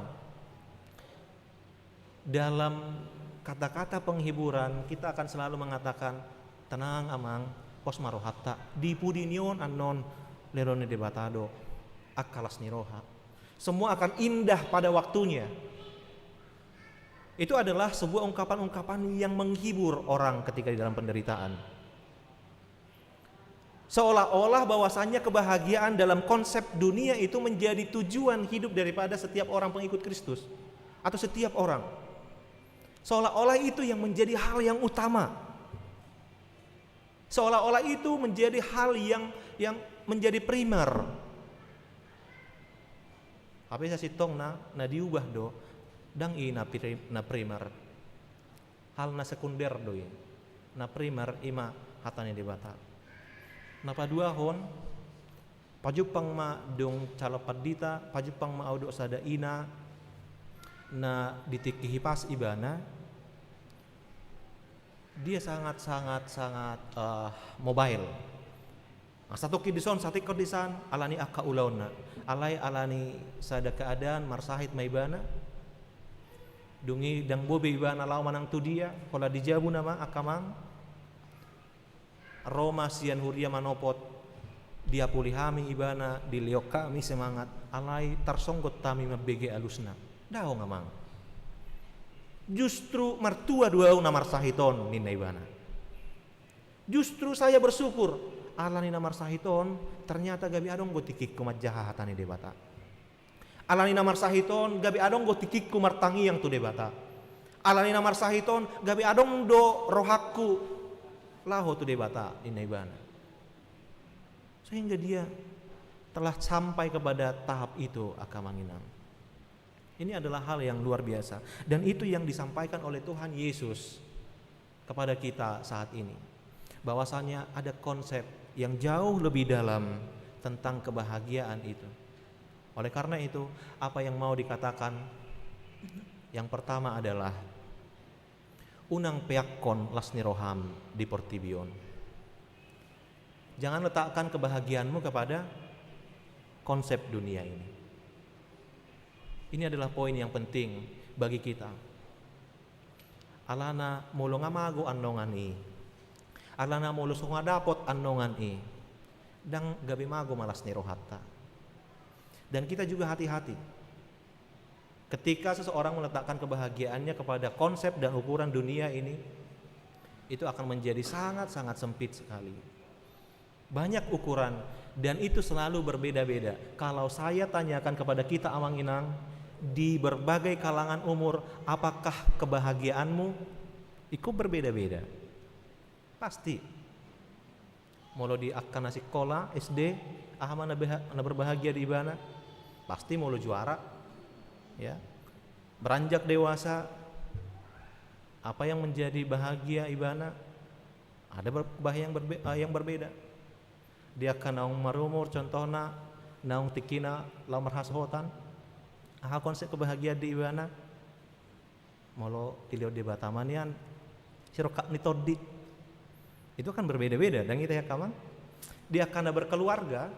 Dalam kata-kata penghiburan, kita akan selalu mengatakan, "Tenang, Amang, pos ma rohanta. Di pudi ni on annon lehon ni Debata do angka las ni roha. Semua akan indah pada waktunya." Itu adalah sebuah ungkapan-ungkapan yang menghibur orang ketika di dalam penderitaan. Seolah-olah bahwasannya kebahagiaan dalam konsep dunia itu menjadi tujuan hidup daripada setiap orang pengikut Kristus atau setiap orang. Seolah-olah itu yang menjadi hal yang utama. Seolah-olah itu menjadi hal yang, yang menjadi primer. Hape sasintongna, na diubah do, ndang i na pri-, na primer. Hal na sekunder do i. Na primer i ma hata ni Debata. Na paduahon, pajumpang ma dung calon pandita, pajumpang ma au dohot sada ina na di tingki hipas ibana, dia sangat, sangat, sangat, eh, mobile. Satongkin dison, satingkon disan, alani angka ulaonna. Alai alani sada keadaan marsahit ma ibana. Dung i ndang boi be ibana laho manang tu dia, holan di jabu nama, angka amang. Ro ma sian huria manopot, diapuli hami ibana, dilehon hami semangat, alai tarsonggot hami mambege alusna. Daong, Amang. Justru martua do au na marsahit on, ninna ibana. Justru saya bersyukur, alani na marsahit on, ternyata gabe adong do tingkingku manjaha hata ni Debata. Alani na marsahit on, gabe adong do tingkingku martangiang tu Debata. Alani na marsahit on, gabe adong do rohangku laho tu Debata, ninna ibana. Sehingga dia telah sampai kepada tahap itu, angka amang inang. Ini adalah hal yang luar biasa. Dan itu yang disampaikan oleh Tuhan Yesus kepada kita saat ini, bahwasanya ada konsep yang jauh lebih dalam tentang kebahagiaan itu. Oleh karena itu, apa yang mau dikatakan? Yang pertama adalah, unang peakkon las ni roham di portibi on. Jangan letakkan kebahagiaanmu kepada konsep dunia ini. Ini adalah poin yang penting bagi kita. Alana molo nga mago annon i, alana molo so nga dapot annon i, ndang gabe mago ma las ni rohanta. Dan kita juga hati-hati. Ketika seseorang meletakkan kebahagiaannya kepada konsep dan ukuran dunia ini, itu akan menjadi sangat-sangat sempit sekali. Banyak ukuran, dan itu selalu berbeda-beda. Kalau saya tanyakan kepada kita, Amang Inang, di berbagai kalangan umur, apakah kebahagiaanmu? Ingkon berbeda-beda. Pasti. Molo di angka na sikola, S D, aha ma na beha-, na berbahagia di ibana? Pasti molo juara. Ya. Beranjak dewasa, apa yang menjadi bahagia ibana? Ada ber-, bah-, yang berbe-, eh, yang berbeda. Di angka naung marumur, contohna, naung tingkina laho marhasohotan, aha konsep kebahagiaan di ibana? Molo dilehon Debata ma nian, sirongkap ni tondi. Itu kan berbeda-beda, ndang i tahe angka amang. Di angka na berkeluarga,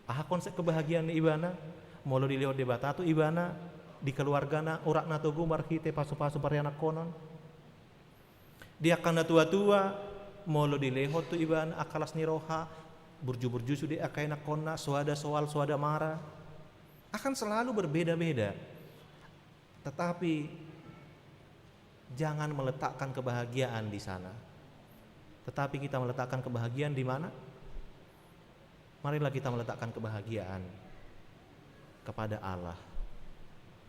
aha konsep kebahagiaan ni ibana? Molo dilehon Debata tu ibana, di keluargana, urat na togu marhite pasu-pasu parianakhonon. Di angka na tua-tua, molo dilehon tu ibana angka las ni roha, burju-burju sude angka ianakhonna, soada soal, soada mara. Akan selalu berbeda-beda. Tetapi jangan meletakkan kebahagiaan di sana. Tetapi kita meletakkan kebahagiaan di mana? Marilah kita meletakkan kebahagiaan kepada Allah.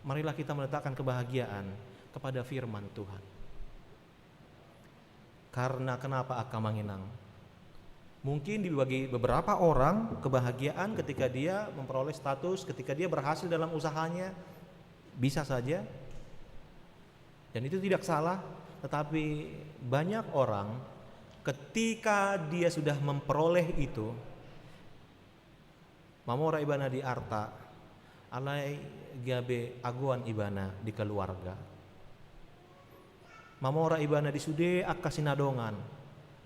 Marilah kita meletakkan kebahagiaan kepada firman Tuhan. Karena kenapa, angka amang inang? Mungkin di bagi beberapa orang, kebahagiaan ketika dia memperoleh status, ketika dia berhasil dalam usahanya, bisa saja. Dan itu tidak salah, tetapi banyak orang ketika dia sudah memperoleh itu, mamora ibana di arta, alai gabe agoan ibana di keluarga. Mamora ibana di sude angka sinadongan,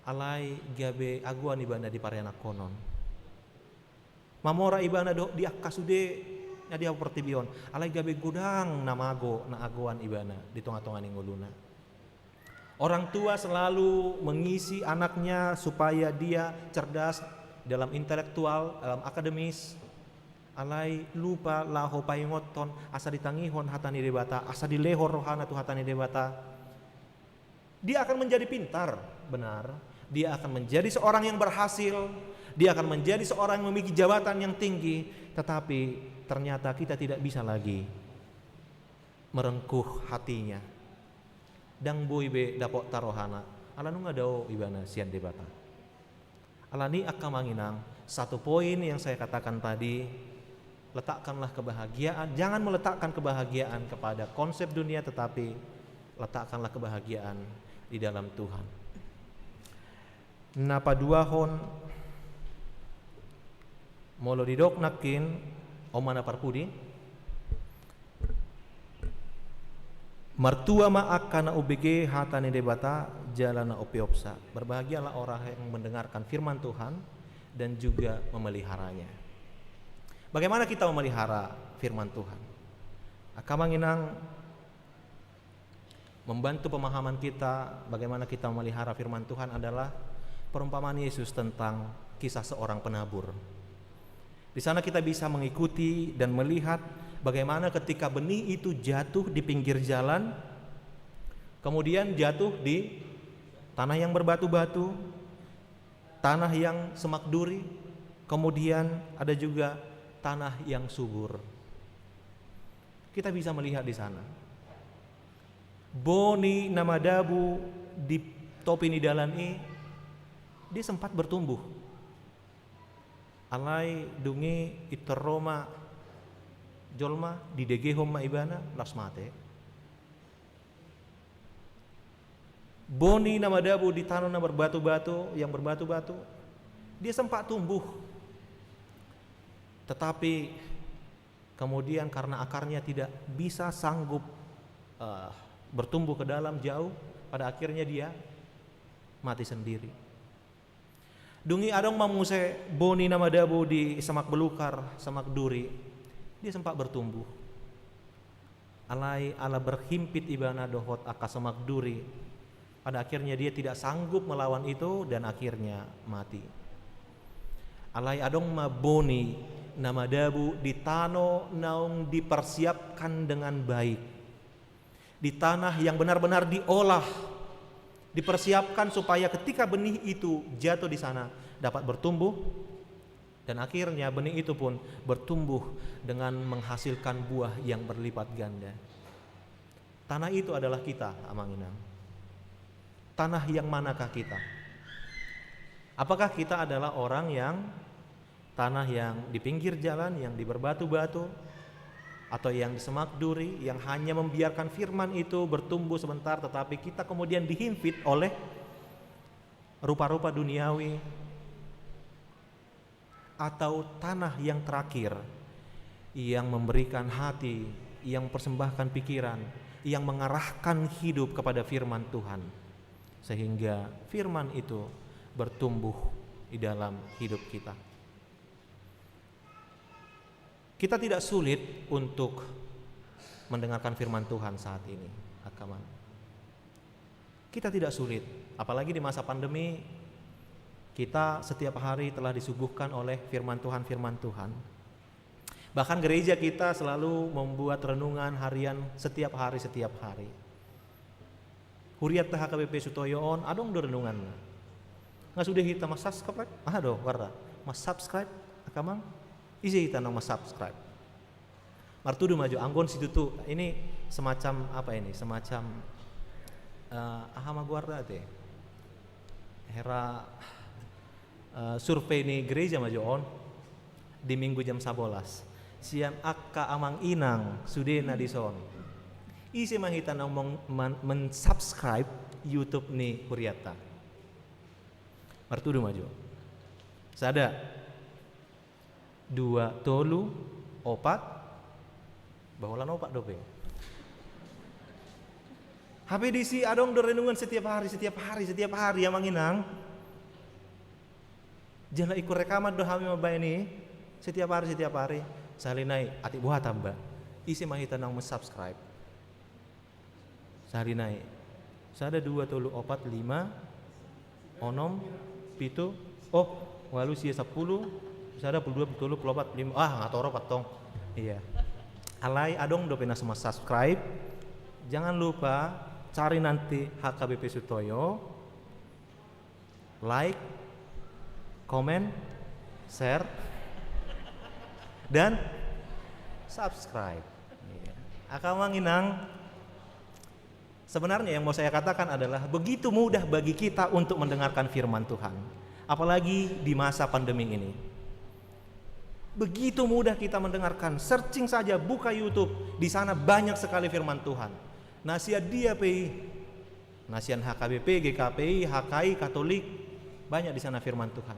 alai gabe agoan ibana di parianakhonon. Mamora ibana dohot di angka sude na di portibi on, alai gabe godang na mago, na agoan ibana di tonga-tonga ni ngoluna. Orang tua selalu mengisi anaknya supaya dia cerdas dalam intelektual, dalam akademis, alai lupa laho paingothon asa ditangihon hata ni Debata, asa dilehon rohana tu hata ni Debata. Dia akan menjadi pintar, benar. Dia akan menjadi seorang yang berhasil, dia akan menjadi seorang yang memiliki jabatan yang tinggi, tetapi ternyata kita tidak bisa lagi merengkuh hatinya. Ndang boi be dapotta rohana, ala nunga dao ibana sian Debata. Alani i, angka amang inang, satu poin yang saya katakan tadi, letakkanlah kebahagiaan, jangan meletakkan kebahagiaan kepada konsep dunia, tetapi letakkanlah kebahagiaan di dalam Tuhan. Na paduahon, molo didok nangkin, on ma na parpudi, martua ma angka na umbege hata ni Debata jala na umpeopsa. Berbahagialah orang yang mendengarkan firman Tuhan dan juga memeliharanya. Bagaimana kita memelihara firman Tuhan? Angka amang inang, membantu pemahaman kita bagaimana kita memelihara firman Tuhan adalah perumpamaan Yesus tentang kisah seorang penabur. Di sana kita bisa mengikuti dan melihat bagaimana ketika benih itu jatuh di pinggir jalan, kemudian jatuh di tanah yang berbatu-batu, tanah yang semak duri, kemudian ada juga tanah yang subur. Kita bisa melihat di sana. Boni na madabu di topi ni dalan i, dia sempat bertumbuh. Alai dung i pintor ro ma jolma, didegehon ma ibana, laos mate. Boni na madabu di tano na berbatu-batu, yang berbatu-batu, dia sempat tumbuh. Tetapi kemudian karena akarnya tidak bisa sanggup, eh, bertumbuh ke dalam jauh, pada akhirnya dia mati sendiri. Dung i adong ma muse boni na madabu di semak belukar, semak duri. Dia sempat bertumbuh. Alai ala berhimpit ibana dohot angka semak duri, pada akhirnya dia tidak sanggup melawan itu dan akhirnya mati. Alai adong ma boni na madabu di tano naung dipersiapkan dengan baik, di tanah yang benar-benar diolah, dipersiapkan supaya ketika benih itu jatuh di sana, dapat bertumbuh, Dan akhirnya benih itu pun bertumbuh dengan menghasilkan buah yang berlipat ganda. Tanah itu adalah kita, Amang Inang. Tanah yang manakah kita? Apakah kita adalah orang yang tanah yang di pinggir jalan, yang di berbatu-batu, atau yang di semak duri, yang hanya membiarkan firman itu bertumbuh sebentar, tetapi kita kemudian dihimpit oleh rupa-rupa duniawi, atau tanah yang terakhir, yang memberikan hati, yang mempersembahkan pikiran, yang mengarahkan hidup kepada firman Tuhan, sehingga firman itu bertumbuh di dalam hidup kita. Kita tidak sulit untuk mendengarkan firman Tuhan saat ini, Akang Amang. Kita tidak sulit, apalagi di masa pandemi, kita setiap hari telah disuguhkan oleh firman Tuhan, firman Tuhan. Bahkan gereja kita selalu membuat renungan harian setiap hari, setiap hari. Hurianta H K B P Sutoyo on, adong do renunganna. Nga sude hita mansubscribe, aha do goarna? Mansubscribe, Akang Amang? Ise hita naung mansubscribe? Martudu ma jo, anggo on situtu, ini semacam apa ini? Semacam, eh, aha ma goarna ate? Hera, eh, survei ni gereja ma jo on di Minggu jam sabolas. Sian angka amang inang sudena dison, ise ma hita naung meng-, man-, mensubscribe YouTube ni hurianta? Martudu ma jo. Sada, dua, tolu, opat. Bah, holan opat dope. Hape disi adong do renungan setiap hari, setiap hari, setiap hari, amang inang. Jala ingkon rekaman do hami mambaen i setiap hari, setiap hari. Sahali nai, atik boha tamba? Ise ma hita naung mensubscribe? Sahali nai. Sada, dua, tolu, opat, lima, onom, pitu, oh, ualu, sia, sampulu, sada, pulu dua, pulu tolu, pulu opat, pulu lima. Ah, nga torop antong. Iya. Alai adong dope na so mansubscribe. Jangan lupa cari nanti H K B P Sutoyo. Like, comment, share, dan subscribe. Iya. Angka amang inang, sebenarnya yang mau saya katakan adalah begitu mudah bagi kita untuk mendengarkan firman Tuhan, apalagi di masa pandemi ini. Begitu mudah kita mendengarkan, searching saja, buka YouTube, di sana banyak sekali firman Tuhan. Na sian dia pe i, na sian H K B P, G K P I, H K I, Katolik, banyak di sana firman Tuhan.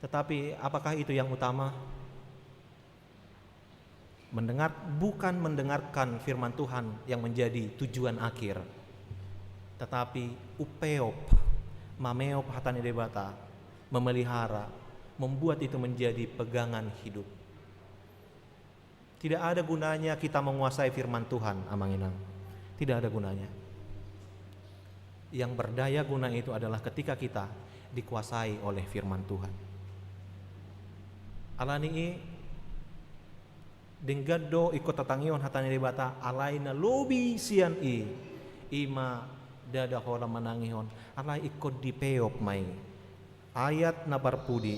Tetapi apakah itu yang utama? Mendengar, bukan mendengarkan firman Tuhan yang menjadi tujuan akhir, tetapi upeop, mameop hata ni Debata, memelihara, membuat itu menjadi pegangan hidup. Tidak ada gunanya kita menguasai firman Tuhan, amang inang. Tidak ada gunanya. Yang berdaya guna itu adalah ketika kita dikuasai oleh firman Tuhan. Alani i, denggan do ingkon tatangihon hata ni Debata, alai na lobi sian i, i ma ndada holan manangihon, alai ingkon dipeop ma i. Ayat na parpudi,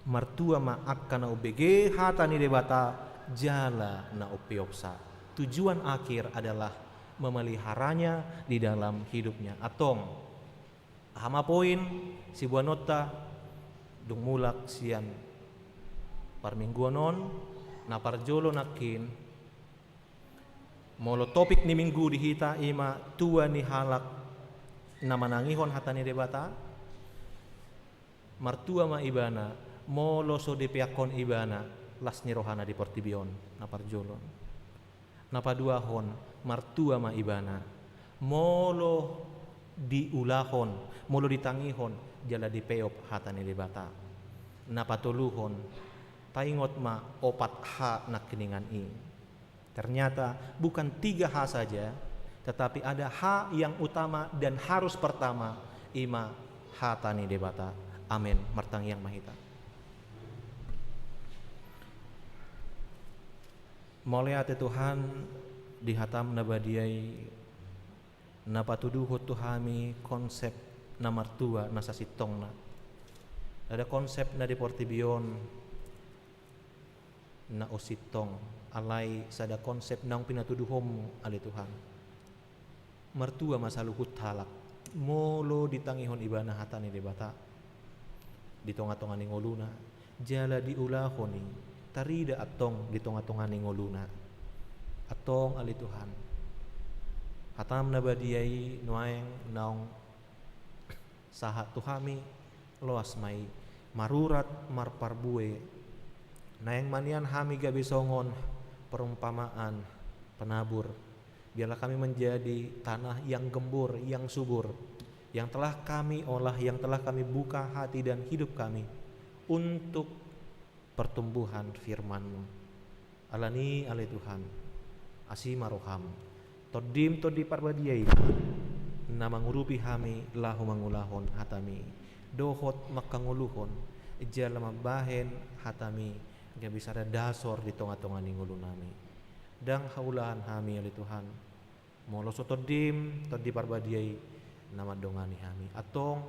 martua ma angka na umbege hata ni Debata jala na umpeopsa. Tujuan akhir adalah memeliharanya di dalam hidupnya. Antong, aha ma poin siboanonta dung mulak sian parmingguon on? Na parjolo nangkin, molo topik ni minggu di hita i ma tua ni halak na manangihon hata ni Debata, martua ma ibana molo so dipeakkon ibana las ni rohana di portibi on, na parjolo. Na paduahon, martua ma ibana molo diulahon, molo ditangihon jala dipeop hata ni Debata. Na patoluhon, taingot ma opat H nangkiningan i. Ternyata bukan tiga H saja, tetapi ada H yang utama dan harus pertama, i ma hata ni Debata. Amen. Martangiang ma hita. Mauliate Tuhan, di hatam na badia i, na patuduhon tu hami konsep na martua na sasintongna. Sada konsep na di portibi on na usintong, alai sada konsep naung pinatuduhonmu, ale Tuhan. Martua ma saluhut halak, molo ditangihon ibana hata ni Debata di tonga-tonga ni ngoluna, jala diulahon i, tarida antong di tonga-tonga ni ngoluna. Antong, ale Tuhan, hatam na badia i nuaeng naung sahat tu hami, loas ma i marurat marparbue. Naeng ma nian hami gabe songon perumpamaan penabur. Biarlah kami menjadi tanah yang gembur, yang subur, yang telah kami olah, yang telah kami buka hati dan hidup kami untuk pertumbuhan firman-Mu. Alani, ale Tuhan, asi ma roham. Tondim Tondi Parbadia i na mangurupi hami laho mangulahon hataMi, dohot mangkangoluhon jala mambahen hataMi gabe sada dasor di tonga-tonga ni ngolunami. Ndang haulahan hami, ale Tuhan, molo so Tondim Tondi Parbadia i na mandongani hami. Antong,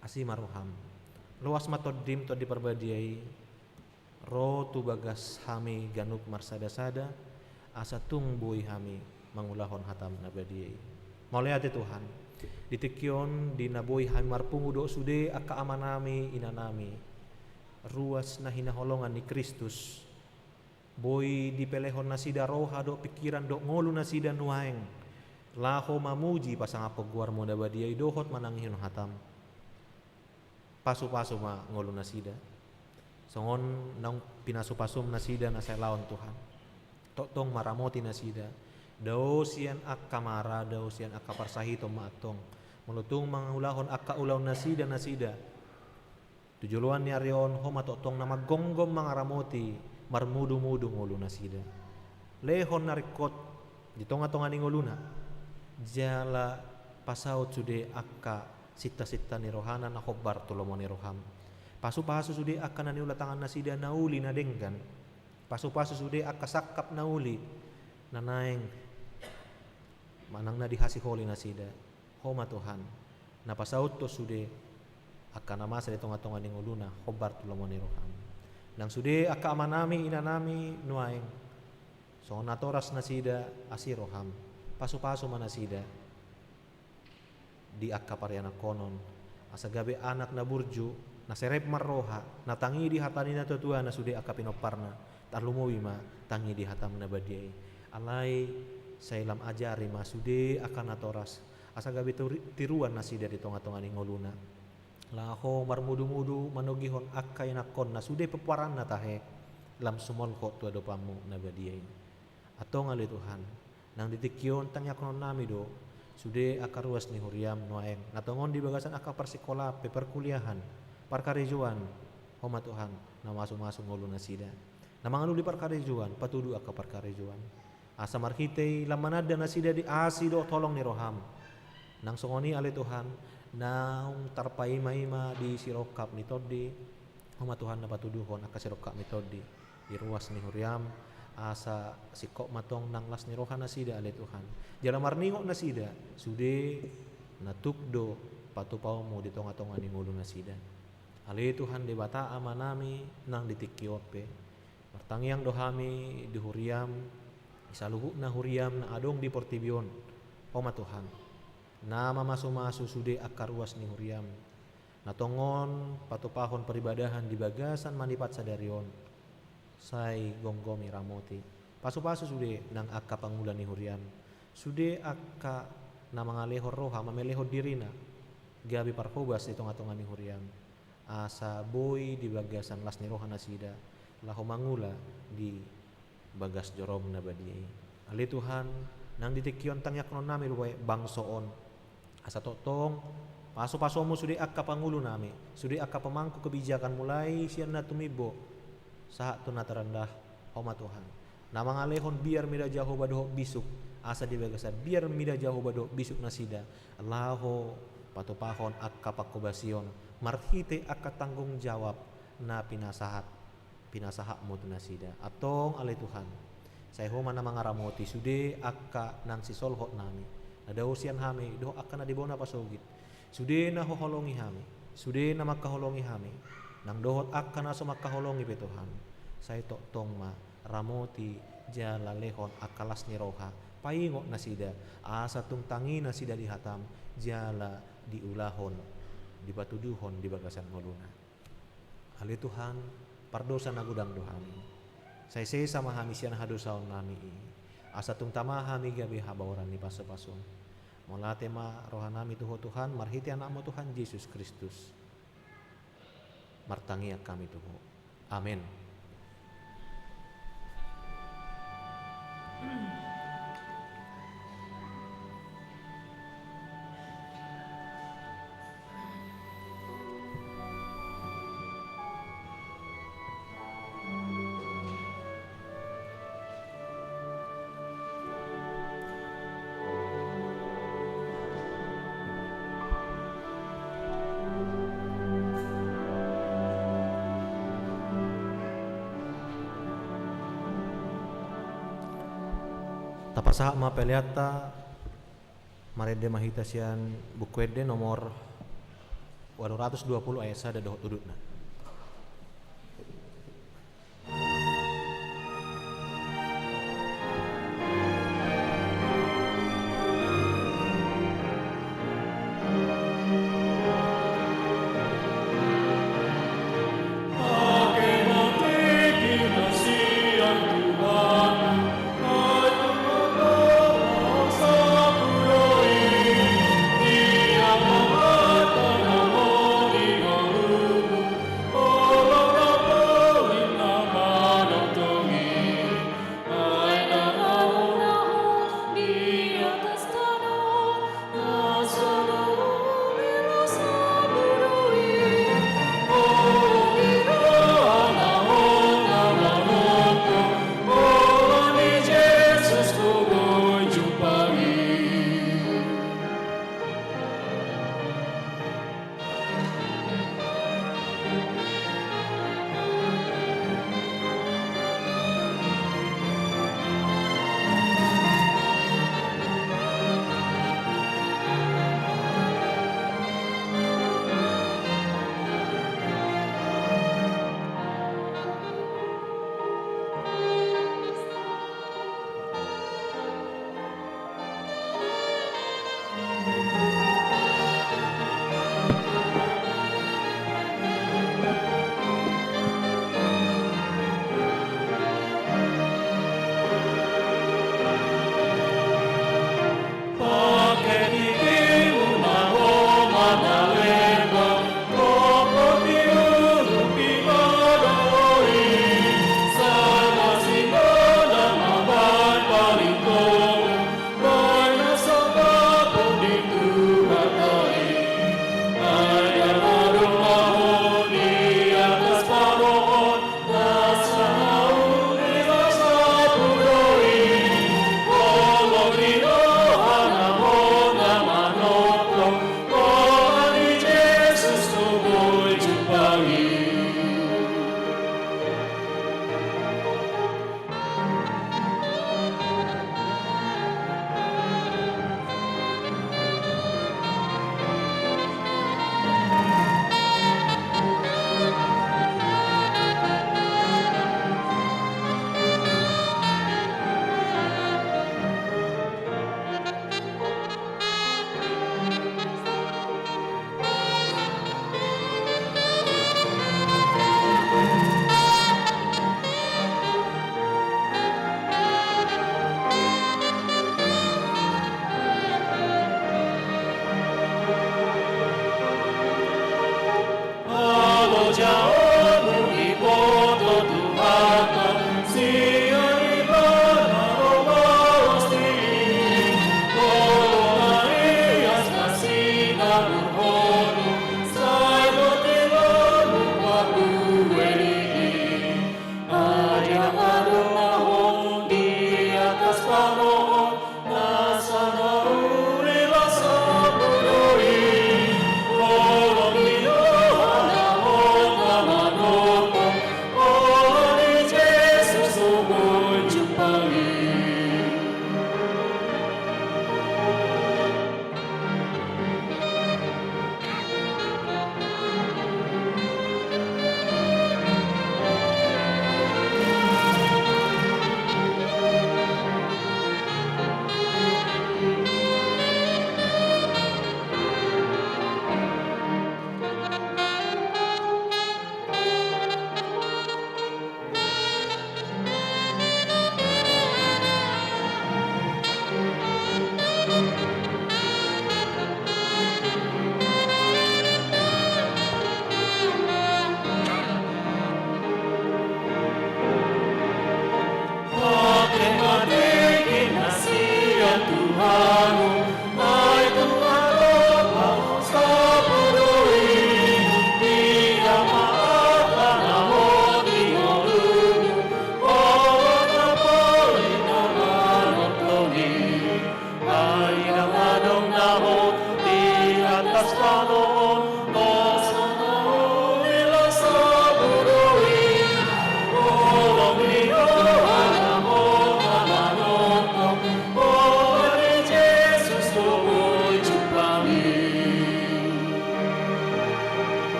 asi ma roham. Loas ma Tondim Tondi Parbadia i ro tu bagas hami ganup marsada-sada, asa tung boi hami mangulahon hataM na badia i. Mauliate Tuhan, di tingki on di na boi hami marpungu dohot sude angka amanami, inanami, ruas na hinaholongan ni Kristus, boi dipelehon nasida roha dohot pingkiran dohot ngolu nasida nuaeng laho mamuji pasangaphon goarMu na badia i dohot manangihon hataM. Pasu-pasu ma ngolu nasida, songon naung pinasu-pasuM nasida na sai laon, Tuhan. Tongtong ma ramoti nasida, dao sian angka mara, dao sian angka parsahiton ma antong, molo tung mangulahon angka ulaon nasida, nasida. Tu joloan ni ari on, Ho ma tongtong na manggomgom mangaramoti, marmudu-mudu ngolu nasida. Lehon na ringkot di tonga-tonga ni ngoluna, jala pasaut sude angka sinta-sinta ni rohana na hombar tu lomo ni rohaM. Pasu-pasu sude angka na niula tangan nasida na uli na denggan. Pasu-pasu sude angka sangkap na uli na naeng manang na dihasiholi nasida. Ho ma Tuhan, na pasauthon sude angka na masa di tonga-tonga ni ngoluna hombar tu lomo ni rohaM. Nang sude angka amanami, inanami nuaeng, songon natoras nasida, asi rohaM. Pasu-pasu ma nasida di angka parianakhonon, asa gabe anak na burju, na serep marroha, na tangihon hata ni natua-tua na sude angka pinomparna, tarlumobi ma tangihon hataM na badia i. Alai sai lam ajari ma sude angka natoras, asa gabe turi-, tiruan nasida di tonga-tonga ni ngoluna, laho marmudu-mudu manogihon angka ianakhonna sude pomparanna tahe, lam sumolhot tu adopanMu na badia i. Antong ale Tuhan, nang di tingki on tangianghonnami do sude angka ruas ni huriaM nuaeng, na tongon di bagasan angka parsikolaan pe, parkuliahan, parkarejoan. Ho ma Tuhan, na masu-masu ngolu nasida, na mangalului parkarejoan, patudu angka parkarejoan, asa marhite i lam mananda nasida di asi dohot holong ni rohaM. Nang songon i ale Tuhan, naung tarpaima-ima di sirongkap ni tondi, Ho ma Tuhan na patuduhon angka sirongkap ni tondi di ruas ni huriaM, asa singkop ma tong nang las ni roha nasida ale Tuhan. Jala marningot nasida sude na tuk do patupaonMu di tonga-tonga ni ngolu nasida. Ale Tuhan Debata Amanami, nang di tingki on pe martangiang do hami di huriaM, di saluhutna huriaM na adong di portibi on. Ho ma Tuhan, na mamasu-masu sude angka ruas ni huriaM, na tongon patupahon paribadahan di bagasan manipat sadari on. Sai gomgomi, ramoti, pasu-pasu sude nang angka pangula ni huriaM, sude angka na mangalehon roha mamelehon dirina gabe parhobas di tonga-tonga ni huriaM, asa boi di bagasan las ni roha nasida laho mangula di bagas joroM na badia i. Ale Tuhan, nang di tingki on tangianghonnami do bangso on, asa tongtong pasu-pasuonMu sude angka pangulunami, sude angka pemangku kebijakan mulai sian na tumimbo sahat tu na tarandah. Ho ma Tuhan, na mangalehon biar mida Jahowa dohot bisuk, asa di bagasan biar mida Jahowa dohot bisuk nasida laho patupahon angka panghobasion marhite angka tanggung jawab na pinasahat, pinasahatMu tu nasida. Antong ale Tuhan, sai Ho ma na mangaramoti sude angka nang sisolhotnami na dao sian hami dohot angka na di bona pasogit, sude na Huholongi hami, Sude na mangkaholongi hami, nang dohot angka na so mangkaholongi pe Tuhan, sai tongtong ma ramoti jala lehon angka las ni roha, paingot nasida, asa tung tangi nasida di hatam, jala diulahon, dipatuduhon di bagasan ngoluna. Ale Tuhan, pardosa na godang do hami. Sai sesa ma hami sian hadosaon nami i. Asa tung tama hami gabe habaoran ni pasu-pasu. Mauliate ma roha nami tu Ho Tuhan, marhite Anakmu Tuhan Jesus Kristus. Martangiang hami tu Ho. Amen. Tapasahat ma peleanta. Marende ma hita sian Buku Ende nomor ualu ratus dua pulu ayat sada dohot udutna.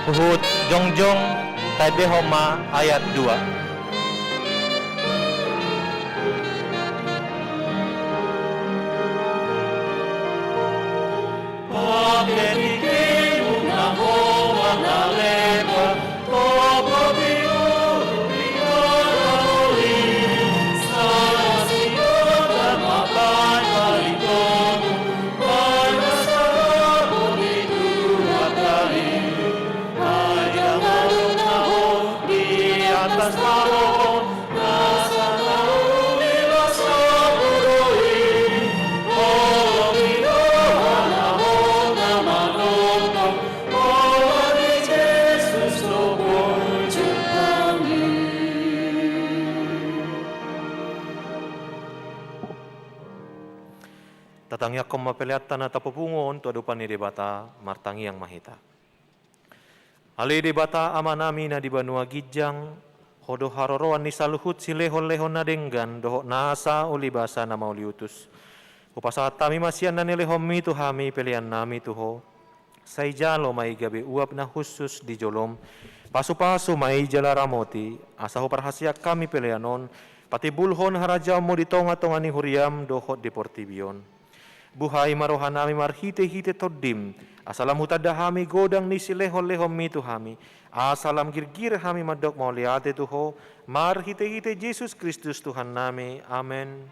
Huhut jongjong, taendehon ma ayat dua. Tatangiangkon ma peleanta na tapopungu on tu adopan ni Debata, martangiang ma hita. Ale Debata Amanami na di banua ginjang, Ho do haroroan ni saluhut silehonlehon na denggan dohot nasa ulibasa na mauliutus. Hupasahat hami ma sian na nilehonMi tu hami peleannami tu Ho. Sai jalo ma i gabe uap na hushus di joloM. Pasupasu ma i jala ramoti, asa huparhaseang hami pelean on patimbulhon harajaonMu di tongatonga ni huriaM dohot di portibi on. Buhai ma rohanami marhitehite TondiM, asa lam hutanda hami godang ni silehonlehonMi tu hami, asa lam girgir hami mandok mauliate tu Ho, marhitehite Jesus Kristus Tuhannami. Amen.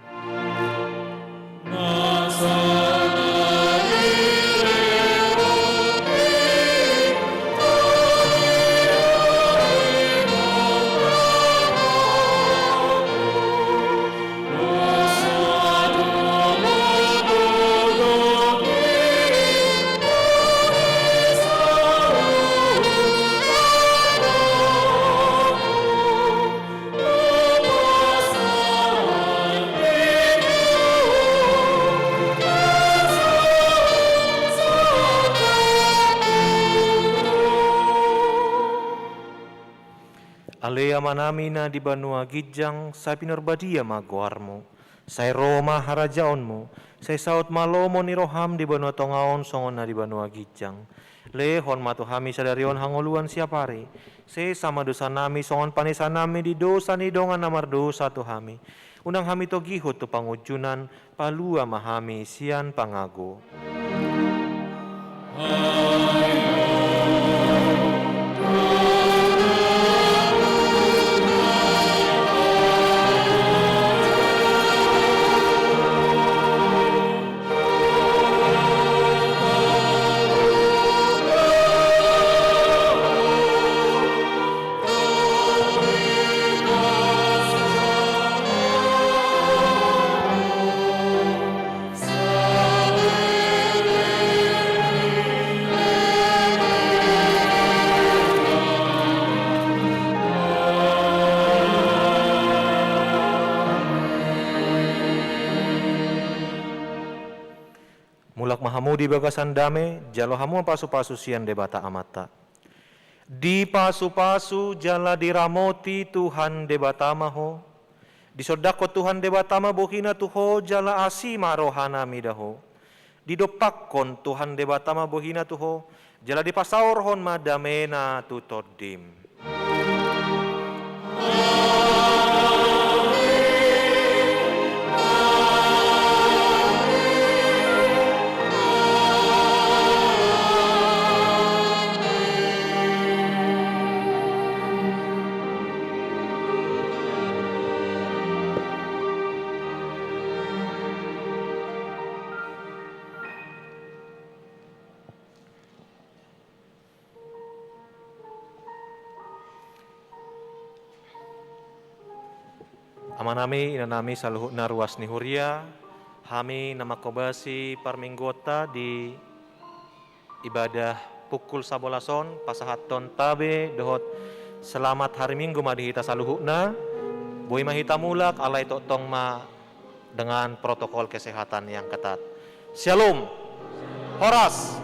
Ale Amanami na di banua ginjang, sai pinarbadia ma goarMu. Sai ro ma harajaonMu, sai saut ma lomo ni rohaM di banua tonga on songon na di banua ginjang. Lehon ma tu hami sadari on hangoluan siapari. Sesa ma dosanami songon panesanami di dosa ni dongan na mardosa tu hami. Unang hami togihon tu pangunjunan, palua ma hami sian pangago. Mulak ma hamu di bagasan dame, jalo hamu ma pasupasu sian Debata Amanta. Dipasupasu jala diramoti Tuhan Debata ma ho. Disondangkon Tuhan Debata ma bohiNa tu ho jala asi ma rohaNa mida ho. Didompakkon Tuhan Debata ma bohiNa tu ho, jala dipasaorhon ma dameNa tu tondim. Amanami, inanami, saluhutna ruas ni huria, hami na manghobasi parmingguonta di ibadah pukul sabolas on, pasahathon tabe dohot selamat hari Minggu ma di hita saluhutna. Boi ma hita mulak, alai tongtong ma dengan protokol kesehatan yang ketat. Syalom. Horas.